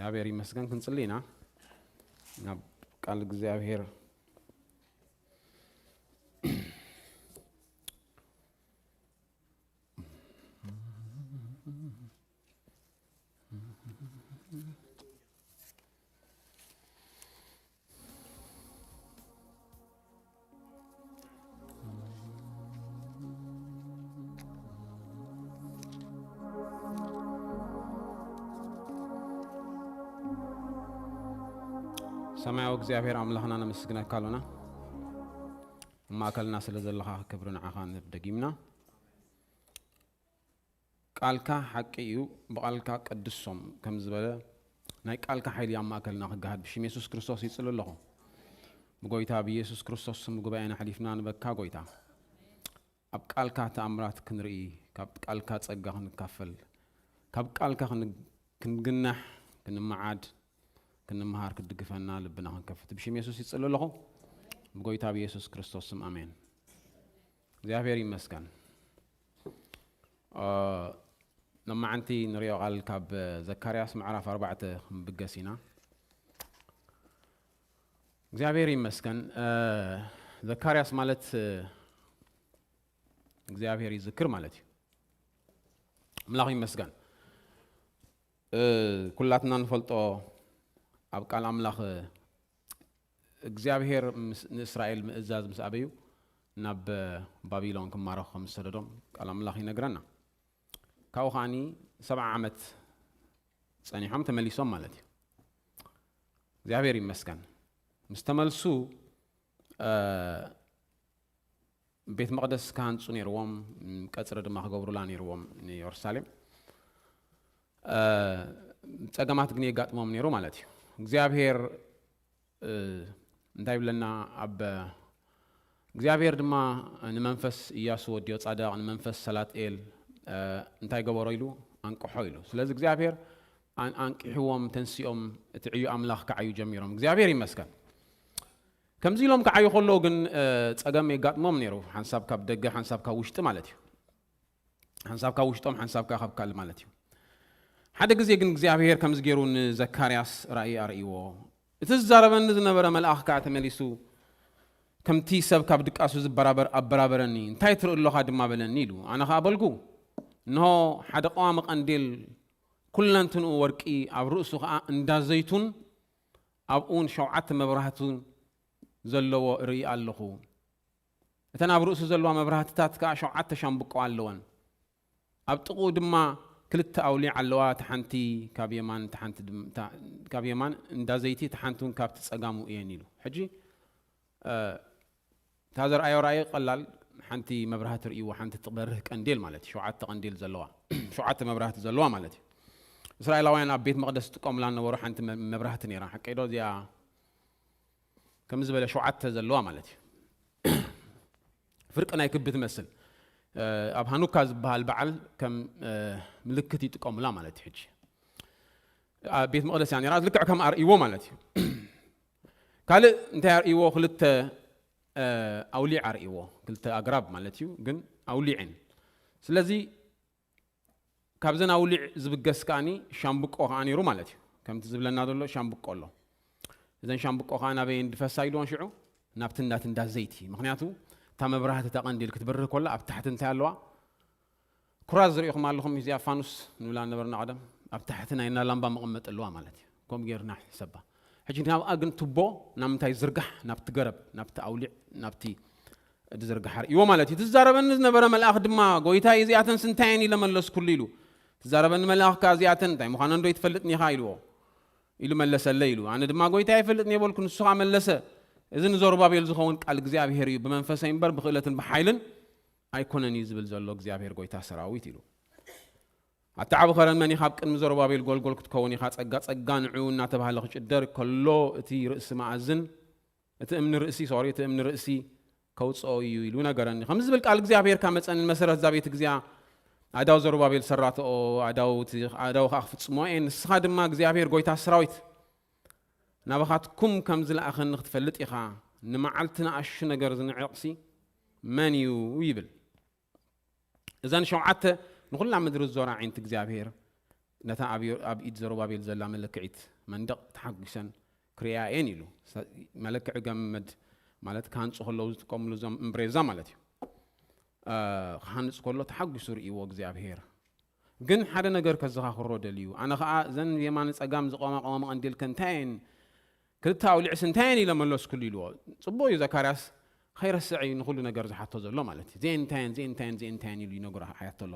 እግዚኣብሔር ይመስገን። ክንጽሊ ኢና ናብ ቃል እግዚኣብሔር። ሰማያዊ እግዚኣብሔር ኣምላኽና ነመስግነካ ኣሎና። ኣብ ማእከልና ስለ ዘለኻ ክብሪ ንዓኻ ንህብ ደጊምና። ቃልካ ሓቂ እዩ፣ ብቓልካ ቀድሶም ከም ዝበለ ናይ ቃልካ ሓይሊ ኣብ ማእከልና ክገሃድ ብሽም የሱስ ክርስቶስ ይጽሊ ኣለኹ። ብጎይታ ብየሱስ ክርስቶስ ስም ጉባኤና ኣሕሊፍና ንበካ ጎይታ። ኣብ ቃልካ ተኣምራት ክንርኢ፣ ካብ ቃልካ ጸጋ ክንካፈል፣ ካብ ቃልካ ክን-፣ ክንግናሕ፣ ክንመዓድ፣ ክንመሃር ክትድግፈና ልብና ክንከፍት ብሽም የሱስ ይጽሊ ኣለኹ። ብጎይታ ብየሱስ ክርስቶስ ስም ኣሜን። እግዚኣብሔር ይመስገን። እ፣ ሎማዓንቲ ንሪኦ ቃል ካብ ዘካርያስ ምዕራፍ ኣርባዕተ ክንብገስ ኢና። እግዚኣብሔር ይመስገን። እ፣ ዘካርያስ ማለት፣ እ፣ እግዚኣብሔር ይዝክር ማለት እዩ። ኣምላኽ ይመስገን። እ፣ ኩላትና ንፈልጦ ኣብ ቃል ኣምላኽ እግዚኣብሔር ምስ፣ ንእስራኤል ምእዛዝ ምስ ኣበዩ ናብ ባቢሎን ክማረኹ ከም ዝሰደዶም ቃል ኣምላኽ ይነግረና። ካብኡ ከዓኒ ሰብዓ ዓመት ጸኒሖም ተመሊሶም ማለት እዩ። እግዚኣብሔር ይመስገን። ምስ ተመልሱ፣ እ፣ ቤት መቕደስ ክሃንጹ ነይርዎም፣ ቀጽሪ ድማ ክገብሩላ ነይርዎም ንየሩሳሌም። እ፣ ጸገማት ግን የጋጥሞም ነይሩ ማለት እዩ። እግዚኣብሔር፣ እ፣ እንታይ ይብለና? ኣብ እግዚኣብሔር ድማ ንመንፈስ ኢያሱ ወዲ ዮጻዳቕ፣ ንመንፈስ ሰላጥኤል፣ እ፣ እንታይ ገበሮ ኢሉ? ኣንቅሖ ኢሉ። ስለዚ እግዚኣብሔር ኣን-፣ ኣንቂሕዎም፣ ተንሲኦም፣ እቲ ዕዩ ኣምላኽ ክዓዩ ጀሚሮም። እግዚኣብሔር ይመስገን። ከምዚ ኢሎም ክዓዩ ከለዉ ግን፣ እ፣ ጸገም የጋጥሞም ነይሩ። ሓንሳብ ካብ ደገ፣ ሓንሳብ ካብ ውሽጢ ማለት እዩ። ሓንሳብ ካብ ውሽጦም፣ ሓንሳብ ከኣ ካብ ካልእ ማለት እዩ። ሓደ ግዜ ግን እግዚኣብሔር ከምዚ ገይሩ ንዘካርያስ ራእይ ኣርእይዎ። እቲ ዝዛረበኒ ዝነበረ መልኣኽ ከኣ ተመሊሱ፣ ከምቲ ሰብ ካብ ድቃሱ ዝበራበር ኣበራበረኒ፣ "እንታይ ትርኢ ኣሎኻ ድማ?" በለኒ ኢሉ። ኣነ ኸኣ በልኩ፣ "እንሆ ሓደ ቀዋሚ ቀንዴል፣ ኩለንትንኡ ወርቂ፣ ኣብ ርእሱ ኸኣ እንዳ ዘይቱን፣ ኣብኡ እውን ሸውዓተ መብራህቱን ዘለዎ እርኢ ኣለኹ። እተን ኣብ ርእሱ ዘለዋ መብራህትታት ከኣ ሸውዓተ ሻምብቆ ኣለወን። ኣብ ጥቕኡ ድማ ክልተ ኣውሊዕ ኣለዋ፣ እታ ሓንቲ ካብ የማን፣ እታ ሓንቲ ድም-፣ እታ ካብ የማን እንዳ ዘይቲ፣ እታ ሓንቲ እውን ካብቲ ጸጋሙ እየን" ኢሉ። ሕጂ፣ እ፣ እታ ዘርኣዮ ራእይ ቀላል፣ ሓንቲ መብራህቲ ርእይዎ፣ ሓንቲ ትበርህ ቀንዴል ማለት እዩ። ሸውዓተ ቀንዴል ዘለዋ፣ ሸውዓተ መብራህቲ ዘለዋ ማለት እዩ። እስራኤላውያን ኣብ ቤት መቕደስ ዝጥቀሙላ ዝነበሩ ሓንቲ መ-፣ መብራህቲ ነይራ። ሓቀይ ዶ? እዚኣ ከም ዝበለ ሸውዓተ ዘለዋ ማለት እዩ። ፍርቂ ናይ ክቢ ትመስል። እ፣ ኣብ ሃኑካ ዝበሃል በዓል ከም፣ እ፣ ምልክት ይጥቀሙላ ማለት እዩ። ሕጂ ኣብ ቤት መቕደስ እያ ነይራ፣ ልክዕ ከም ኣርእይዎ ማለት እዩ። ካልእ እንታይ ኣርእይዎ? ክልተ፣ እ፣ ኣውሊዕ ኣርእይዎ። ክልተ ኣግራብ ማለት እዩ፣ ግን ኣውሊዕን። ስለዚ ካብዘን ኣውሊዕ ዝብገስ ከኣኒ ሻምብቆ ከኣ ነይሩ ማለት እዩ። ከምቲ ዝብለና ዘሎ ሻምብቆ ኣሎ። እዘን ሻምብቆ ከኣ ናበይ እንድፈሳ ኢልዎን ሽዑ? ናብቲ እንዳ፣ እንዳ ዘይቲ። ምኽንያቱ እታ መብራህቲ፣ እታ ቀንዲል ክትበርህ ከላ ኣብ ታሕቲ እንታይ ኣለዋ? ኩራዝ ዝርእኹም ኣለኹም፣ እዚኣ ፋኑስ ንብላ ነበርና ቀደም። ኣብ ታሕቲ ናይ እና ላምባ መቐመጢ ኣለዋ ማለት እዩ። ከምኡ ጌርና ሕሰባ። ሕጂ ናብኣ ግን ቱቦ ናብ ምንታይ ዝርጋሕ? ናብቲ ገረብ፣ ናብቲ ኣውሊዕ፣ ናብቲ ዝርጋሕ ኣርእይዎ ማለት እዩ። ትዛረበኒ ዝነበረ መልኣኽ ድማ፣ "ጎይታይ፣ እዚኣተንስ እንታይ እየን?" ኢለ መለስኩሉ ኢሉ። ትዛረበኒ መልኣኽ ከኣ፣ "እዚኣተን እንታይ ምዃነን ዶ ኣይትፈልጥን ኢኻ?" ኢልዎ፣ ኢሉ መለሰለይ ኢሉ። ኣነ ድማ፣ "ጎይታይ፣ ኣይፈልጥን እየ" በልኩ። ንሱ ኸኣ መለሰ፣ "እዚ ንዘሩባቤል ዝኸውን ቃል እግዚኣብሄር እዩ፣ ብመንፈሰይ እምበር ብኽእለትን ብሓይልን ኣይኮነን እዩ ዝብል ዘሎ እግዚኣብሄር ጎይታ ሰራዊት" ኢሉ። "ኣታ ዓቢ ኸረን፣ መን ኢኻ ኣብ ቅድሚ ዘሩባቤል ጐልጐል ክትከውን ኢኻ? ጸጋ ጸጋ ንዕኡ እናተባህለ ክጭደር ከሎ እቲ ርእሲ መኣዝን፣ እቲ እምኒ ርእሲ፣ ሶሪ፣ እቲ እምኒ ርእሲ ከውጽኦ እዩ" ኢሉ ነገረኒ። ከምዚ ዝብል ቃል እግዚኣብሔር ካብ መጸኒ፣ መሰረት እዛ ቤት እግዚኣብሔር ኣእዳው ዘሩባቤል ሰራትኦ፣ ኣእዳው እቲ፣ ኣእዳው ኸኣ ክፍጽሞ እየን። ንስኻ ድማ እግዚኣብሔር ጐይታ ሰራዊት ናባኻትኩም ከም ዝለኣኸኒ ክትፈልጥ ኢኻ። ንመዓልቲ ንኣሽቱ ነገር ዝንዕቕሲ መን እዩ? ይብል። እዘን ሸውዓተ ንኹላ ምድሪ ዝዞራ ኣዒንቲ እግዚኣብሔር ነታ ኣብ ዮ- ኣብ ኢድ ዘሩባቤል ዘላ መለክዒት መንደቕ ተሓጒሰን ክርእያ እየን ኢሉ። ሰ- መለክዒ ገመድ ማለት ክሃንጹ ከለዉ ዝጥቀምሉ እዞም እምብሬዛ ማለት እዩ። እ፣ ክሃንጽ ከሎ ተሓጒሱ ርእይዎ እግዚኣብሔር። ግን ሓደ ነገር ከዘኻኽሮ ደልዩ። ኣነ ኸኣ እዘን የማን ጸጋም ዝቆማ ቆማ መቐንዴልከ እንታይ እየን? ክልተ ኣውሊዕስ እንታይ እየን ኢለ መለስኩሉ ኢልዎ። ጽቡቕ እዩ ዘካርያስ፣ ከይረስዕ እዩ ንኹሉ ነገር ዝሓቶ ዘሎ ማለት እዩ። እዚአን እንታይ እየን፣ እዚአን እንታይ እየን፣ እዚአን እንታይ እየን ኢሉ ይነግሮ ሓያቶ ኣሎ።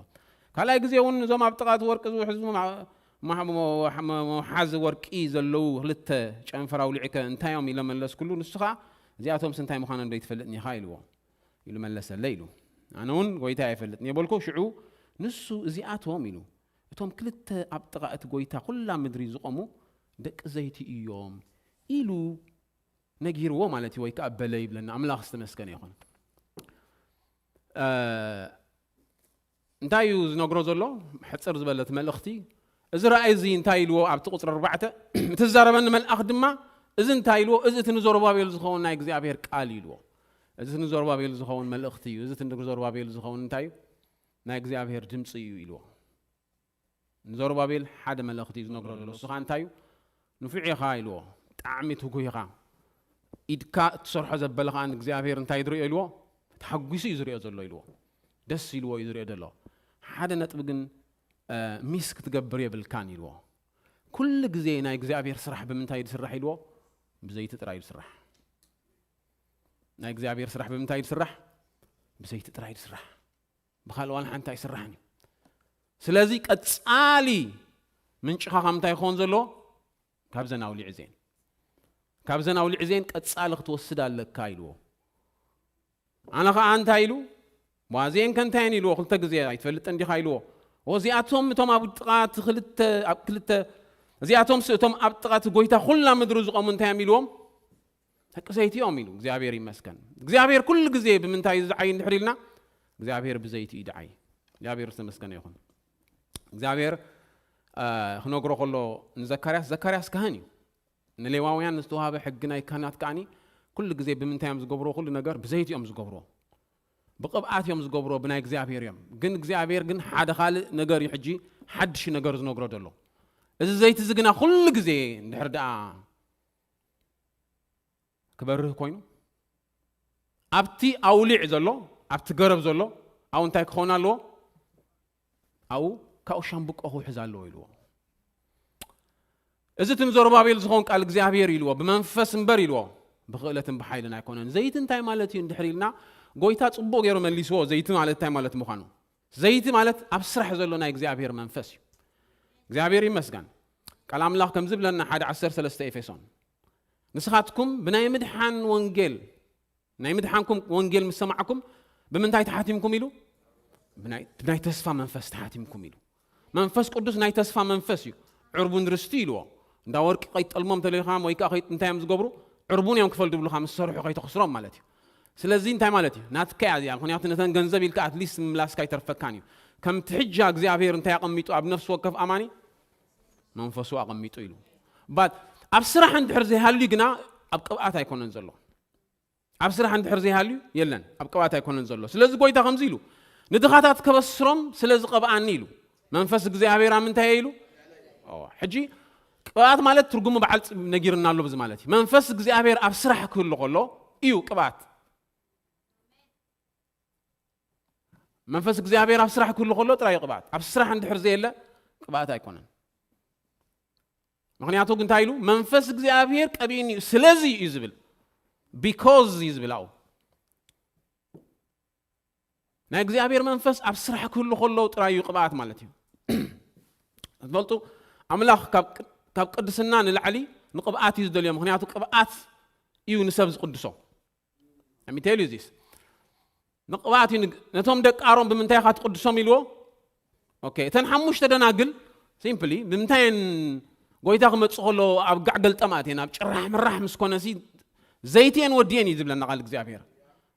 ካልኣይ ግዜ እውን እዞም ኣብ ጥቓ እቲ ወርቂ ዝውሕዙ ማ- ማ- ማ- ማ- መውሓዚ ወርቂ ዘለዉ ክልተ ጨንፈር ኣውሊዕከ እንታይ እዮም ኢለ መለስኩሉ። ንሱ ኸኣ እዚኣቶምስ እንታይ ምዃኖም ዶ ይትፈልጥኒ ኢኻ ኢልዎ። ኢሉ መለሰለይ ኢሉ። ኣነ እውን ጎይታ ኣይፈልጥን እየ በልኩ። ሽዑ ንሱ እዚኣቶም ኢሉ እቶም ክልተ ኣብ ጥቓ እቲ ጎይታ ኩላ ምድሪ ዝቖሙ ደቂ ዘይቲ እዮም ኢሉ ነጊርዎ ማለት እዩ፣ ወይ ከዓ በለ ይብለና። ኣምላኽ ዝተመስገነ ይኹን። እ፣ እንታይ እዩ ዝነግሮ ዘሎ? ሕፅር ዝበለት መልእኽቲ። እዚ ራእይ እዚ እንታይ ኢልዎ? ኣብቲ ቁፅሪ ኣርባዕተ፣ እቲ ዝዛረበኒ መልኣኽ ድማ እዚ እንታይ ኢልዎ? እዚ እቲ ንዘሩባቤል ዝኸውን ናይ እግዚኣብሔር ቃል ኢልዎ። እዚ እቲ ንዘሩባቤል ዝኸውን መልእኽቲ እዩ። እዚ እቲ ንዘሩባቤል ዝኸውን እንታይ እዩ? ናይ እግዚኣብሔር ድምፂ እዩ ኢልዎ። ንዘሩባቤል ሓደ መልእኽቲ እዩ ዝነግሮ ዘሎ። እሱ ኸዓ እንታይ እዩ? ንፉዕ ኢኻ ኢልዎ። ብጣዕሚ ትጉህ ኢኻ። ኢድካ እትሰርሖ ዘበለ ኸዓ ንእግዚኣብሔር እንታይ ዝርእዮ ኢልዎ? ተሓጒሱ እዩ ዝርእዮ ዘሎ ኢልዎ። ደስ ኢልዎ እዩ ዝርእዮ ዘሎ። ሓደ ነጥቢ ግን፣ እ፣ ሚስ ክትገብር የብልካን ኢልዎ። ኩሉ ግዜ ናይ እግዚኣብሔር ስራሕ ብምንታይ እዩ ዝስራሕ ኢልዎ? ብዘይቲ ጥራይ እዩ ዝስራሕ። ናይ እግዚኣብሔር ስራሕ ብምንታይ እዩ ዝስራሕ? ብዘይቲ ጥራይ እዩ ዝስራሕ። ብኻልእ ዋላ ሓንቲ ኣይስራሕን እዩ። ስለዚ ቀጻሊ ምንጭኻ ካብ ምንታይ ክኸውን ዘለዎ? ካብዘን ኣውሊዕ እዚአን። ካብዘን ኣውሊዕ እዚአን ቀጻሊ ክትወስድ ኣለካ ኢልዎ። ኣነ ኸዓ እንታይ ኢሉ? ዋ፣ እዚአን ከ እንታይ እየን ኢልዎ? ክልተ ግዜ ኣይትፈልጥን ዲኻ ኢልዎ። ኦ፣ እዚኣቶም እቶም ኣብ ጥቓ እቲ ክልተ፣ ኣብ ክልተ፣ እዚኣቶምስ እቶም ኣብ ጥቓ እቲ ጎይታ ኩላ ምድሪ ዝቖሙ እንታይ እዮም ኢልዎም? ደቂ ዘይቲ እዮም ኢሉ። እግዚኣብሔር ይመስገን። እግዚኣብሔር ኩሉ ግዜ ብምንታይ እዩ ዝዓይ እንድሕር ኢልና፣ እግዚኣብሔር ብዘይቲ እዩ ዝዓይ። እግዚኣብሔር ዝተመስገነ ይኹን። እግዚኣብሔር፣ እ፣ ክነግሮ ከሎ ንዘካርያስ፣ ዘካርያስ ካህን እዩ። ንሌዋውያን ዝተዋሃበ ሕጊ ናይ ካህናት ከዓኒ ኩሉ ግዜ ብምንታይ እዮም ዝገብርዎ? ኩሉ ነገር ብዘይቲ እዮም ዝገብርዎ። ብቕብኣት እዮም ዝገብርዎ፣ ብናይ እግዚኣብሔር እዮም። ግን እግዚኣብሔር ግን ሓደ ካልእ ነገር እዩ ሕጂ ሓድሽ ነገር ዝነግሮ ዘሎ። እዚ ዘይቲ እዚ ግና ኩሉ ግዜ እንድሕር ደኣ ክበርህ ኮይኑ፣ ኣብቲ ኣውሊዕ ዘሎ፣ ኣብቲ ገረብ ዘሎ፣ ኣብኡ እንታይ ክኸውን ኣለዎ? ኣብኡ ካብኡ ሻምብቆ ክውሕዝ ኣለዎ ኢልዎ። እዚ እቲ ንዘሩባቤል ዝኸውን ቃል እግዚኣብሔር ኢልዎ፣ ብመንፈስ እምበር ኢልዎ፣ ብኽእለትን ብሓይልን ኣይኮነን። ዘይቲ እንታይ ማለት እዩ እንድሕር ኢልና፣ ጎይታ ጽቡቕ ገይሩ መሊስዎ፣ ዘይቲ ማለት እንታይ ማለት ምዃኑ። ዘይቲ ማለት ኣብ ስራሕ ዘሎ ናይ እግዚኣብሔር መንፈስ እዩ። እግዚኣብሔር ይመስገን። ቃል ኣምላኽ ከምዚ ብለና፣ ሓደ ዓሰርተ ሰለስተ ኤፌሶን፣ ንስኻትኩም ብናይ ምድሓን ወንጌል፣ ናይ ምድሓንኩም ወንጌል ምስ ሰማዕኩም፣ ብምንታይ ተሓቲምኩም ኢሉ? ብናይ፣ ብናይ ተስፋ መንፈስ ተሓቲምኩም ኢሉ። መንፈስ ቅዱስ ናይ ተስፋ መንፈስ እዩ። ዕርቡን ርስቲ ኢልዎ። እንዳ ወርቂ ከይትጠልሞም ተለኻ ወይ ከዓ ከይት-፣ እንታይ እዮም ዝገብሩ? ዕርቡን እዮም ክፈል ድብሉኻ፣ ምስ ሰርሑ ከይተኽስሮም ማለት እዩ። ስለዚ እንታይ ማለት እዩ? ናትካ እያ እዚኣ። ምኽንያቱ ነተን ገንዘብ ኢልካ ኣትሊስት ምምላስካ ኣይተርፈካን እዩ። ከምቲ ሕጃ እግዚኣብሔር እንታይ ኣቐሚጡ ኣብ ነፍሲ ወከፍ ኣማኒ? መንፈሱ ኣቐሚጡ ኢሉ። ባት ኣብ ስራሕ እንድሕር ዘይሃልዩ ግና ኣብ ቅብኣት ኣይኮነን ዘሎ። ኣብ ስራሕ እንድሕር ዘይሃልዩ የለን፣ ኣብ ቅብኣት ኣይኮነን ዘሎ። ስለዚ ጎይታ ከምዚ ኢሉ፣ "ንድኻታት ከበስሮም ስለ ዝቐብኣኒ" ኢሉ። መንፈስ እግዚኣብሔር ኣብ ምንታይ እየ ኢሉ? ኦ፣ ሕጂ ቅብኣት ማለት ትርጉሙ በዓል ጽ-፣ ነጊርና ኣሎ ብዚ ማለት እዩ። መንፈስ እግዚኣብሔር ኣብ ስራሕ ክህሉ ከሎ እዩ ቅብኣት። መንፈስ እግዚኣብሔር ኣብ ስራሕ ክህሉ ከሎ ጥራይ እዩ ቅብኣት። ኣብ ስራሕ እንድሕር ዘየለ ቅብኣት ኣይኮነን። ምኽንያቱ ግን እንታይ ኢሉ? "መንፈስ እግዚኣብሔር ቀቢእኒ እዩ፣ ስለዚ" እዩ ዝብል። ቢኮዝ እዩ ዝብል ኣብኡ። ናይ እግዚኣብሔር መንፈስ ኣብ ስራሕ ክህሉ ከሎ ጥራይ እዩ ቅብኣት ማለት እዩ። ትፈልጡ፣ ኣምላኽ ካብ ቅ-፣ ካብ ቅድስና ንላዕሊ ንቅብኣት እዩ ዝደልዮ። ምኽንያቱ ቅብኣት እዩ ንሰብ ዝቅድሶ። Let me tell you this. ንቅብኣት እዩ ንግ-፣ ነቶም ደቂ ኣሮን ብምንታይ ኢኻ ትቅድሶም ኢልዎ? ኦኬ፣ እተን ሓሙሽተ ደናግል ሲምፕሊ ብምንታይ እየን ጎይታ ክመጽእ ከሎ ኣብ ጋዕ ገልጠማት እየን፣ ኣብ ጭራሕ ምራሕ ምስ ኮነሲ ዘይቲ እየን ወዲየን እዩ ዝብለና ቃል እግዚኣብሔር።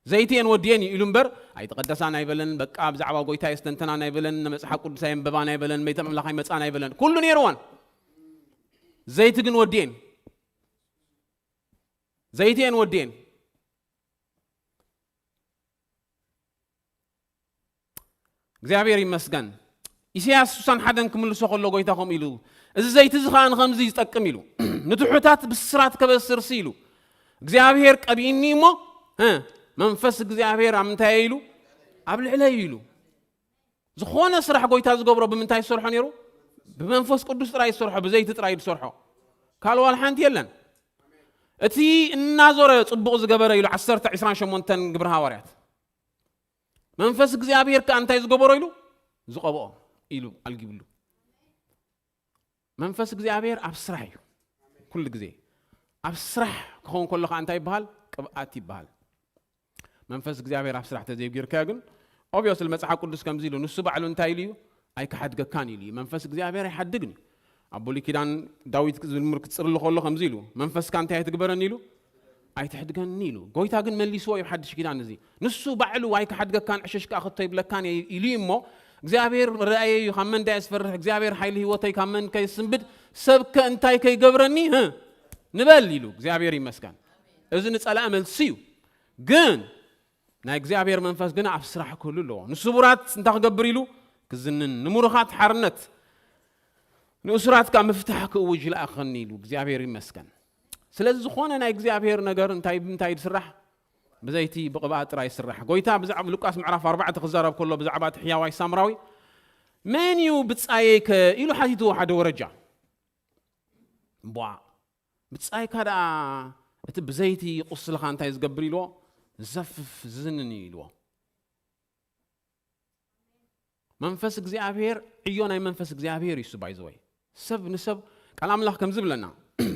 ዘይቲ እየን ወዲየን እዩ ኢሉ እምበር ኣይተቐደሳን ኣይበለን፣ በቃ ብዛዕባ ጎይታ የስተንተናን ኣይበለን፣ መጽሓፍ ቅዱስ ኣየንበባን ኣይበለን፣ ቤተ ኣምላኽ ኣይመጻን ኣይበለን። ኩሉ ነይርወን። ዘይቲ ግን ወዲየን። ዘይቲ እየን ወዲየን። እግዚኣብሔር ይመስገን። ኢሳያስ ስሳን ሓደን ክምልሶ ከሎ ጎይታ ከምኡ ኢሉ፣ እዚ ዘይቲ እዚ ኸዓ ንኸምዚ ይጠቅም ኢሉ፣ ንትሑታት ብስራት ከበስርሲ ኢሉ፣ እግዚኣብሔር ቀቢእኒ እሞ፣ እ፣ መንፈስ እግዚኣብሔር ኣብ ምንታይ ኢሉ? ኣብ ልዕለይ ኢሉ። ዝኾነ ስራሕ ጎይታ ዝገብሮ ብምንታይ ዝሰርሖ ነይሩ? ብመንፈስ ቅዱስ ጥራይ ዝሰርሖ፣ ብዘይቲ ጥራይ ዝሰርሖ። ካልእ ዋላ ሓንቲ የለን። እቲ እናዞረ ጽቡቕ ዝገበረ ኢሉ ዓሰርተ ዕስራን ሸሞንተን ግብሪ ሃዋርያት። መንፈስ እግዚኣብሔር ከኣ እንታይ ዝገበሮ ኢሉ? ዝቐብኦ ኢሉ ኣልጊብሉ። መንፈስ እግዚኣብሔር ኣብ ስራሕ እዩ። ኩሉ ግዜ ኣብ ስራሕ ክኸውን ከሎ ከኣ እንታይ ይበሃል? ቅብኣት ይበሃል። መንፈስ እግዚኣብሔር ኣብ ስራሕ ተዘይጌርካዮ ግን፣ ኦብዮስሊ መጽሓፍ ቅዱስ ከምዚ ኢሉ፣ ንሱ ባዕሉ እንታይ ኢሉ እዩ? ኣይክሓድገካን ኢሉ እዩ። መንፈስ እግዚኣብሔር ኣይሓድግን እዩ። ኣብ ብሉይ ኪዳን ዳዊት ዝምር ክጽርሉ ከሎ ከምዚ ኢሉ፣ መንፈስካ እንታይ ኣይትግበረኒ ኢሉ? ኣይትሕድገኒ ኢሉ። ጎይታ ግን መሊስዎ እዩ ሓድሽ ኪዳን እዚ። ንሱ ባዕሉ ኣይክሓድገካን ዕሽሽ ከኣ ክቶ ይብለካን እየ ኢሉ እዩ እሞ፣ እግዚኣብሔር ረኣየ እዩ፣ ካብ መን ዳየ ዝፈርሕ? እግዚኣብሔር ሓይሊ ህይወተይ ካብ መን ከይስንብድ? ሰብከ እንታይ ከይገብረኒ? ህ? ንበል ኢሉ። እግዚኣብሔር ይመስገን። እዚ ንጸላኢ መልሲ እዩ። ግን ናይ እግዚኣብሔር መንፈስ ግን ኣብ ስራሕ ክህሉ ኣለዎ። ንስቡራት እንታይ ክገብር ኢሉ? ክዝንን። ንምሩኻት ሓርነት፣ ንእሱራት ከኣ ምፍታሕ ክእውጅ ይልኣኸኒ ኢሉ። እግዚኣብሔር ይመስገን። ስለዚ ዝኾነ ናይ እግዚኣብሔር ነገር እንታይ ብምንታይ ዝስራሕ? ብዘይቲ ብቕብኣት ጥራይ ይስራሕ። ጎይታ ብዛዕባ ሉቃስ ምዕራፍ ኣርባዕተ ክዛረብ ከሎ ብዛዕባ እቲ ሕያዋይ ሳምራዊ፣ "መን እዩ ብጻየይ ከ?" ኢሉ ሓቲትዎ ሓደ ወረጃ። ቧ፣ ብጻይካ ደኣ እቲ ብዘይቲ ቁስልኻ እንታይ ዝገብር ኢልዎ? ዝዘፍፍ ዝዝንን እዩ ኢልዎ። መንፈስ እግዚኣብሔር ዕዮ ናይ መንፈስ እግዚኣብሔር እዩ እሱ። ባይ ዘ ወይ ሰብ ንሰብ ቃል ኣምላኽ ከም ዝብለና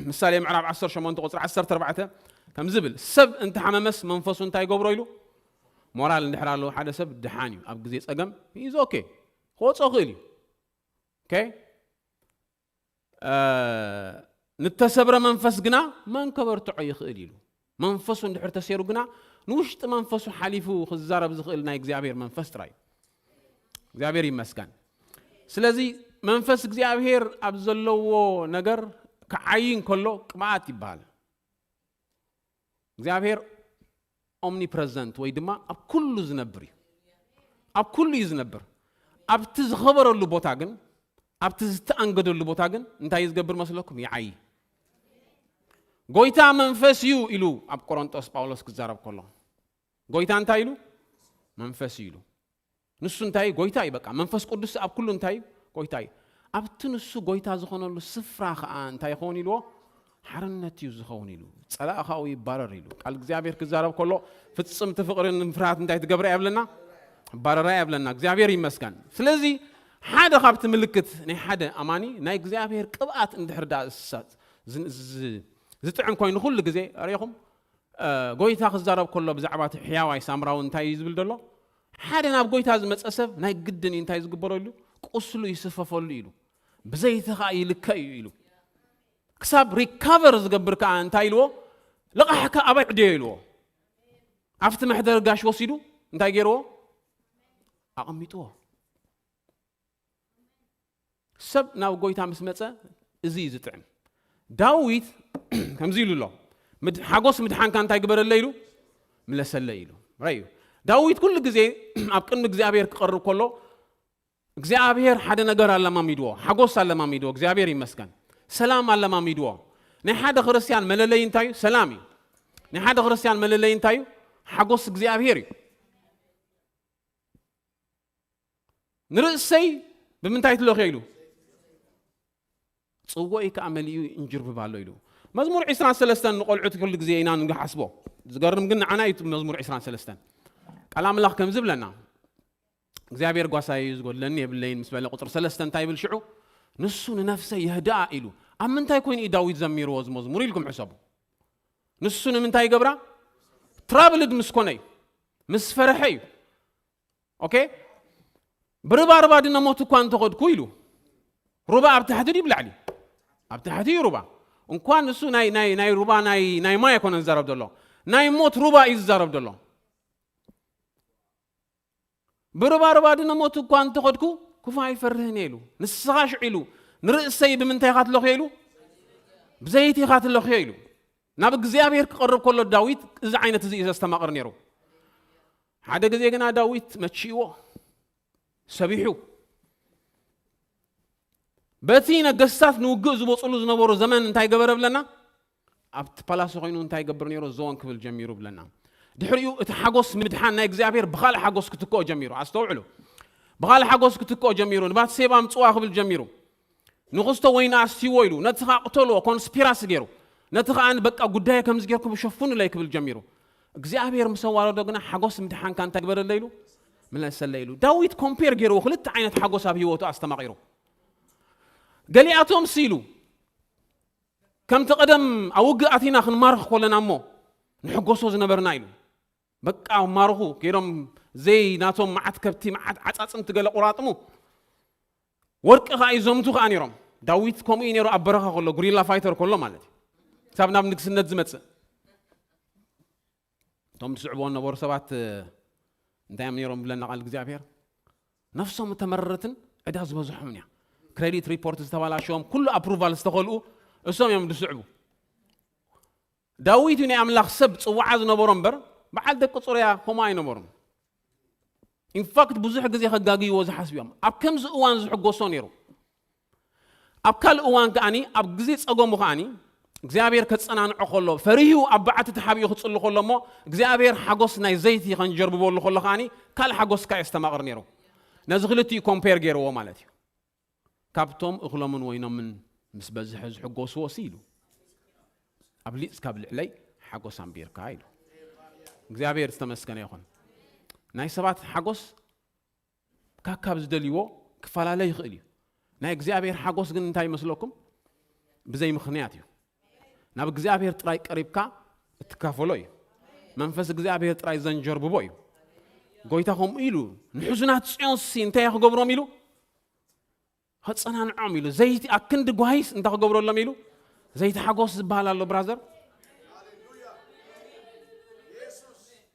ምሳሌ ምዕራብ ዓሰርተ ሸሞንተ ቁጽሪ ዓሰርተ ኣርባዕተ ከም ዝብል ሰብ እንተሓመመስ መንፈሱ እንታይ ይገብሮ ኢሉ? ሞራል እንድሕር ኣለዎ ሓደ ሰብ ድሓን እዩ። ኣብ ግዜ ጸገም ኢዝ ኦኬ ክወጾ ክእል እዩ። ኦኬ፣ እ፣ ንተሰብረ መንፈስ ግና መን ከበርትዖ ይኽእል ኢሉ። መንፈሱ እንድሕር ተሰይሩ ግና ንውሽጢ መንፈሱ ሓሊፉ ክዛረብ ዝኽእል ናይ እግዚኣብሔር መንፈስ ጥራይ እዩ። እግዚኣብሔር ይመስገን። ስለዚ መንፈስ እግዚኣብሔር ኣብ ዘለዎ ነገር ክዓይ እንከሎ ቅብኣት ይበሃል። እግዚኣብሔር ኦምኒፕረዘንት ወይ ድማ ኣብ ኩሉ ዝነብር እዩ። ኣብ ኩሉ እዩ ዝነብር። ኣብቲ ዝኸበረሉ ቦታ ግን፣ ኣብቲ ዝተኣንገደሉ ቦታ ግን እንታይ እዩ ዝገብር መስለኩም? ይዓዪ። ጎይታ መንፈስ እዩ ኢሉ ኣብ ቆሮንጦስ ጳውሎስ ክዛረብ ከሎ፣ ጎይታ እንታይ ኢሉ? መንፈስ እዩ ኢሉ። ንሱ እንታይ እዩ? ጎይታ እዩ። በቃ መንፈስ ቅዱስ ኣብ ኩሉ እንታይ እዩ? ጎይታ እዩ። ኣብቲ ንሱ ጎይታ ዝኾነሉ ስፍራ ኸዓ እንታይ ይኸውን ኢልዎ? ሓርነት እዩ ዝኸውን ኢሉ። ጸላእ ካብኡ ይባረር ኢሉ። ቃል እግዚኣብሔር ክዛረብ ከሎ ፍጽምቲ ፍቕርን ፍርሃት እንታይ ትገብራ እያ ብለና? ባረራ እያ ብለና። እግዚኣብሔር ይመስገን። ስለዚ ሓደ ካብቲ ምልክት ናይ ሓደ ኣማኒ ናይ እግዚኣብሔር ቅብኣት እንድሕር ደኣ ዝሳ-፣ ዝ-፣ ዝ-፣ ዝጥዕም ኮይኑ ኩሉ ግዜ ርኢኹም፣ እ፣ ጎይታ ክዛረብ ከሎ ብዛዕባ እቲ ሕያዋይ ሳምራዊ እንታይ እዩ ዝብል ዘሎ? ሓደ ናብ ጎይታ ዝመጸ ሰብ ናይ ግድን እዩ እንታይ ዝግበረሉ? ቁስሉ ይስፈፈሉ ኢሉ። ብዘይቲ ኸኣ ይልከ እዩ ኢሉ። ክሳብ ሪካቨር ዝገብር ከኣ እንታይ ኢልዎ? ልቓሕካ ኣበይ ዕድዮ ኢልዎ። ኣብቲ መሕደሪ ጋሽ ወሲዱ እንታይ ገይርዎ? ኣቐሚጥዎ። ሰብ ናብ ጎይታ ምስ መጸ እዚ እዩ ዝጥዕም። ዳዊት ከምዚ ኢሉ ኣሎ፣ "ምድ-፣ ሓጎስ ምድሓንካ እንታይ ግበረለይ?" ኢሉ፣ "ምለሰለይ" ኢሉ። ራእዩ። ዳዊት ኩሉ ግዜ ኣብ ቅድሚ እግዚኣብሔር ክቐርብ ከሎ እግዚኣብሔር ሓደ ነገር ኣለማሚድዎ፣ ሓጎስ ኣለማሚድዎ። እግዚኣብሔር ይመስገን። ሰላም ኣለማሚድዎ። ናይ ሓደ ክርስቲያን መለለይ እንታይ እዩ? ሰላም እዩ። ናይ ሓደ ክርስቲያን መለለይ እንታይ እዩ? ሓጎስ እግዚኣብሔር እዩ። "ንርእሰይ ብምንታይ ትለኽዮ?" ኢሉ፣ "ጽዋእይ ከኣ መሊኡ ይንጅርብብ ኣሎ" ኢሉ። መዝሙር ዕስራን ሰለስተን ንቖልዑት ኩሉ ግዜ ኢና ንሓስቦ። ዝገርም ግን ንዓና እዩ እቲ መዝሙር ዕስራን ሰለስተን። ቃል ኣምላኽ ከም ዝብለና፣ "እግዚኣብሔር ጓሳይ እዩ፣ ዝጎድለኒ የብለይን" ምስ በለ ቁጽሪ ሰለስተ እንታይ ይብል ሽዑ? "ንሱ ንነፍሰይ የህድኣ" ኢሉ። ኣብ ምንታይ ኮይኑ እዩ ዳዊት ዘሚርዎ እዚ መዝሙር ኢልኩም ሕሰቡ። ንሱ ንምንታይ ይገብራ? ትራብልድ ምስ ኮነ እዩ፣ ምስ ፈርሐ እዩ። ኦኬ? "ብርባርባ ድነ ሞት እኳ እንተኸድኩ" ኢሉ። ሩባ ኣብ ታሕቲ ድዩ ብላዕሊ? ኣብ ታሕቲ እዩ ሩባ። እንኳን ንሱ ናይ፣ ናይ፣ ናይ ሩባ ናይ፣ ናይ ማይ ኣይኮነን ዝዛረብ ዘሎ። ናይ ሞት ሩባ እዩ ዝዛረብ ዘሎ። "ብርባርባ ድነ ሞት እኳ እንተኸድኩ ክፉ ኣይፈርህን እየ" ኢሉ። ንስኻ ሽዑ ኢሉ፣ "ንርእሰይ ብምንታይ ኢኻ ትለኽዮ?" ኢሉ፣ "ብዘይቲ ኢኻ ትለኽዮ" ኢሉ። ናብ እግዚኣብሔር ክቐርብ ከሎ ዳዊት እዚ ዓይነት እዚ እዩ ዘስተማቕር ነይሩ። ሓደ ግዜ ግና ዳዊት መቺእዎ፣ ሰቢሑ፣ በቲ ነገስታት ንውግእ ዝወፅሉ ዝነበሩ ዘመን እንታይ ገበረ ብለና? ኣብቲ ፓላሲ ኮይኑ እንታይ ገብር ነይሩ? ዞን ክብል ጀሚሩ ብለና። ድሕሪኡ እቲ ሓጎስ ምድሓን ናይ እግዚኣብሔር ብኻልእ ሓጎስ ክትክኦ ጀሚሩ። ኣስተውዕሉ። ብኻልእ ሓጎስ ክትክኦ ጀሚሩ። ንባትሴባ ምጽዋ ክብል ጀሚሩ። ንኽስቶ ወይኒ ኣስትይዎ ኢሉ ነቲ ኸኣ ቅተልዎ ኮንስፒራሲ ገይሩ። ነቲ ኸኣ በቃ ጉዳየ ከምዚ ጌርኩም ሸፍኑለይ ክብል ጀሚሩ። እግዚኣብሔር ምስ ኣዋረዶ ግና ሓጎስ ምድሓንካ እንታይ ግበረለይ ኢሉ? ምለሰለይ ኢሉ። ዳዊት ኮምፔር ገይርዎ ክልተ ዓይነት ሓጎስ ኣብ ህይወቱ ኣስተማቒሩ። ገሊኣቶም ሲ ኢሉ ከምቲ ቀደም ኣብ ውግእ ኣቲና ክንማርኽ ኮለና እሞ ንሕጎሶ ዝነበርና ኢሉ። በቃ ማርኹ ገይሮም ዘይ ናቶም መዓት ከብቲ መዓት ዓጻጽምቲ ገለ ቁራጥሙ ወርቂ ከዓ ይዘምቱ ከዓ ነይሮም። ዳዊት ከምኡ እዩ ነይሩ ኣብ በረኻ ከሎ ጉሪላ ፋይተር ከሎ ማለት እዩ። ክሳብ ናብ ንግስነት ዝመጽእ እቶም ዝስዕብዎ ነበሩ ሰባት እንታይ እዮም ነይሮም ብለና ቃል እግዚኣብሔር? ነፍሶም እተመረረትን ዕዳ ዝበዝሖምን እያ። ክሬዲት ሪፖርት ዝተባላሸዎም ኩሉ ኣፕሩቫል ዝተኸልኡ እሶም እዮም ዝስዕቡ። ዳዊት እዩ ናይ ኣምላኽ ሰብ ጽዋዓ ዝነበሮ እምበር በዓል ደቂ ጽሩያ ከምኡ ኣይነበሩን። ኢንፋክት ብዙሕ ግዜ ከጋግይዎ ዝሓስቡ እዮም። ኣብ ከምዚ እዋን ዝሕጎሶ ነይሩ። ኣብ ካልእ እዋን ከኣኒ ኣብ ግዜ ጸገሙ ከኣኒ እግዚኣብሔር ከጸናንዖ ከሎ ፈሪሁ ኣብ በዓቲ ተሓቢኡ ክጽሊ ከሎ እሞ እግዚኣብሔር ሓጎስ ናይ ዘይቲ ከንጀርብበሉ ከሎ ከኣኒ ካልእ ሓጎስ ከኣ የስተማቕር ነይሩ። ነዚ ክልቲኡ ኮምፔር ገይርዎ ማለት እዩ። ካብቶም እኽሎምን ወይኖምን ምስ በዝሐ ዝሕጎስዎ ሲ ኢሉ ኣብሊጽ ካብ ልዕለይ ሓጎስ ኣንቢርካ ኢሉ። እግዚኣብሔር ዝተመስገነ ይኹን። ናይ ሰባት ሓጎስ ካብ ካብ ዝደልይዎ ክፈላለ ይኽእል እዩ። ናይ እግዚኣብሔር ሓጎስ ግን እንታይ ይመስለኩም? ብዘይ ምኽንያት እዩ። ናብ እግዚኣብሔር ጥራይ ቀሪብካ እትካፈሎ እዩ። መንፈስ እግዚኣብሔር ጥራይ ዘንጀርብቦ እዩ። ጎይታ ከምኡ ኢሉ ንሕዙናት ጽዮንሲ እንታይ ክገብሮም ኢሉ ከጸናንዖም ኢሉ ዘይቲ ኣክንዲ ጓሂስ እንታይ ክገብረሎም ኢሉ? ዘይቲ ሓጎስ ዝበሃል ኣሎ ብራዘር።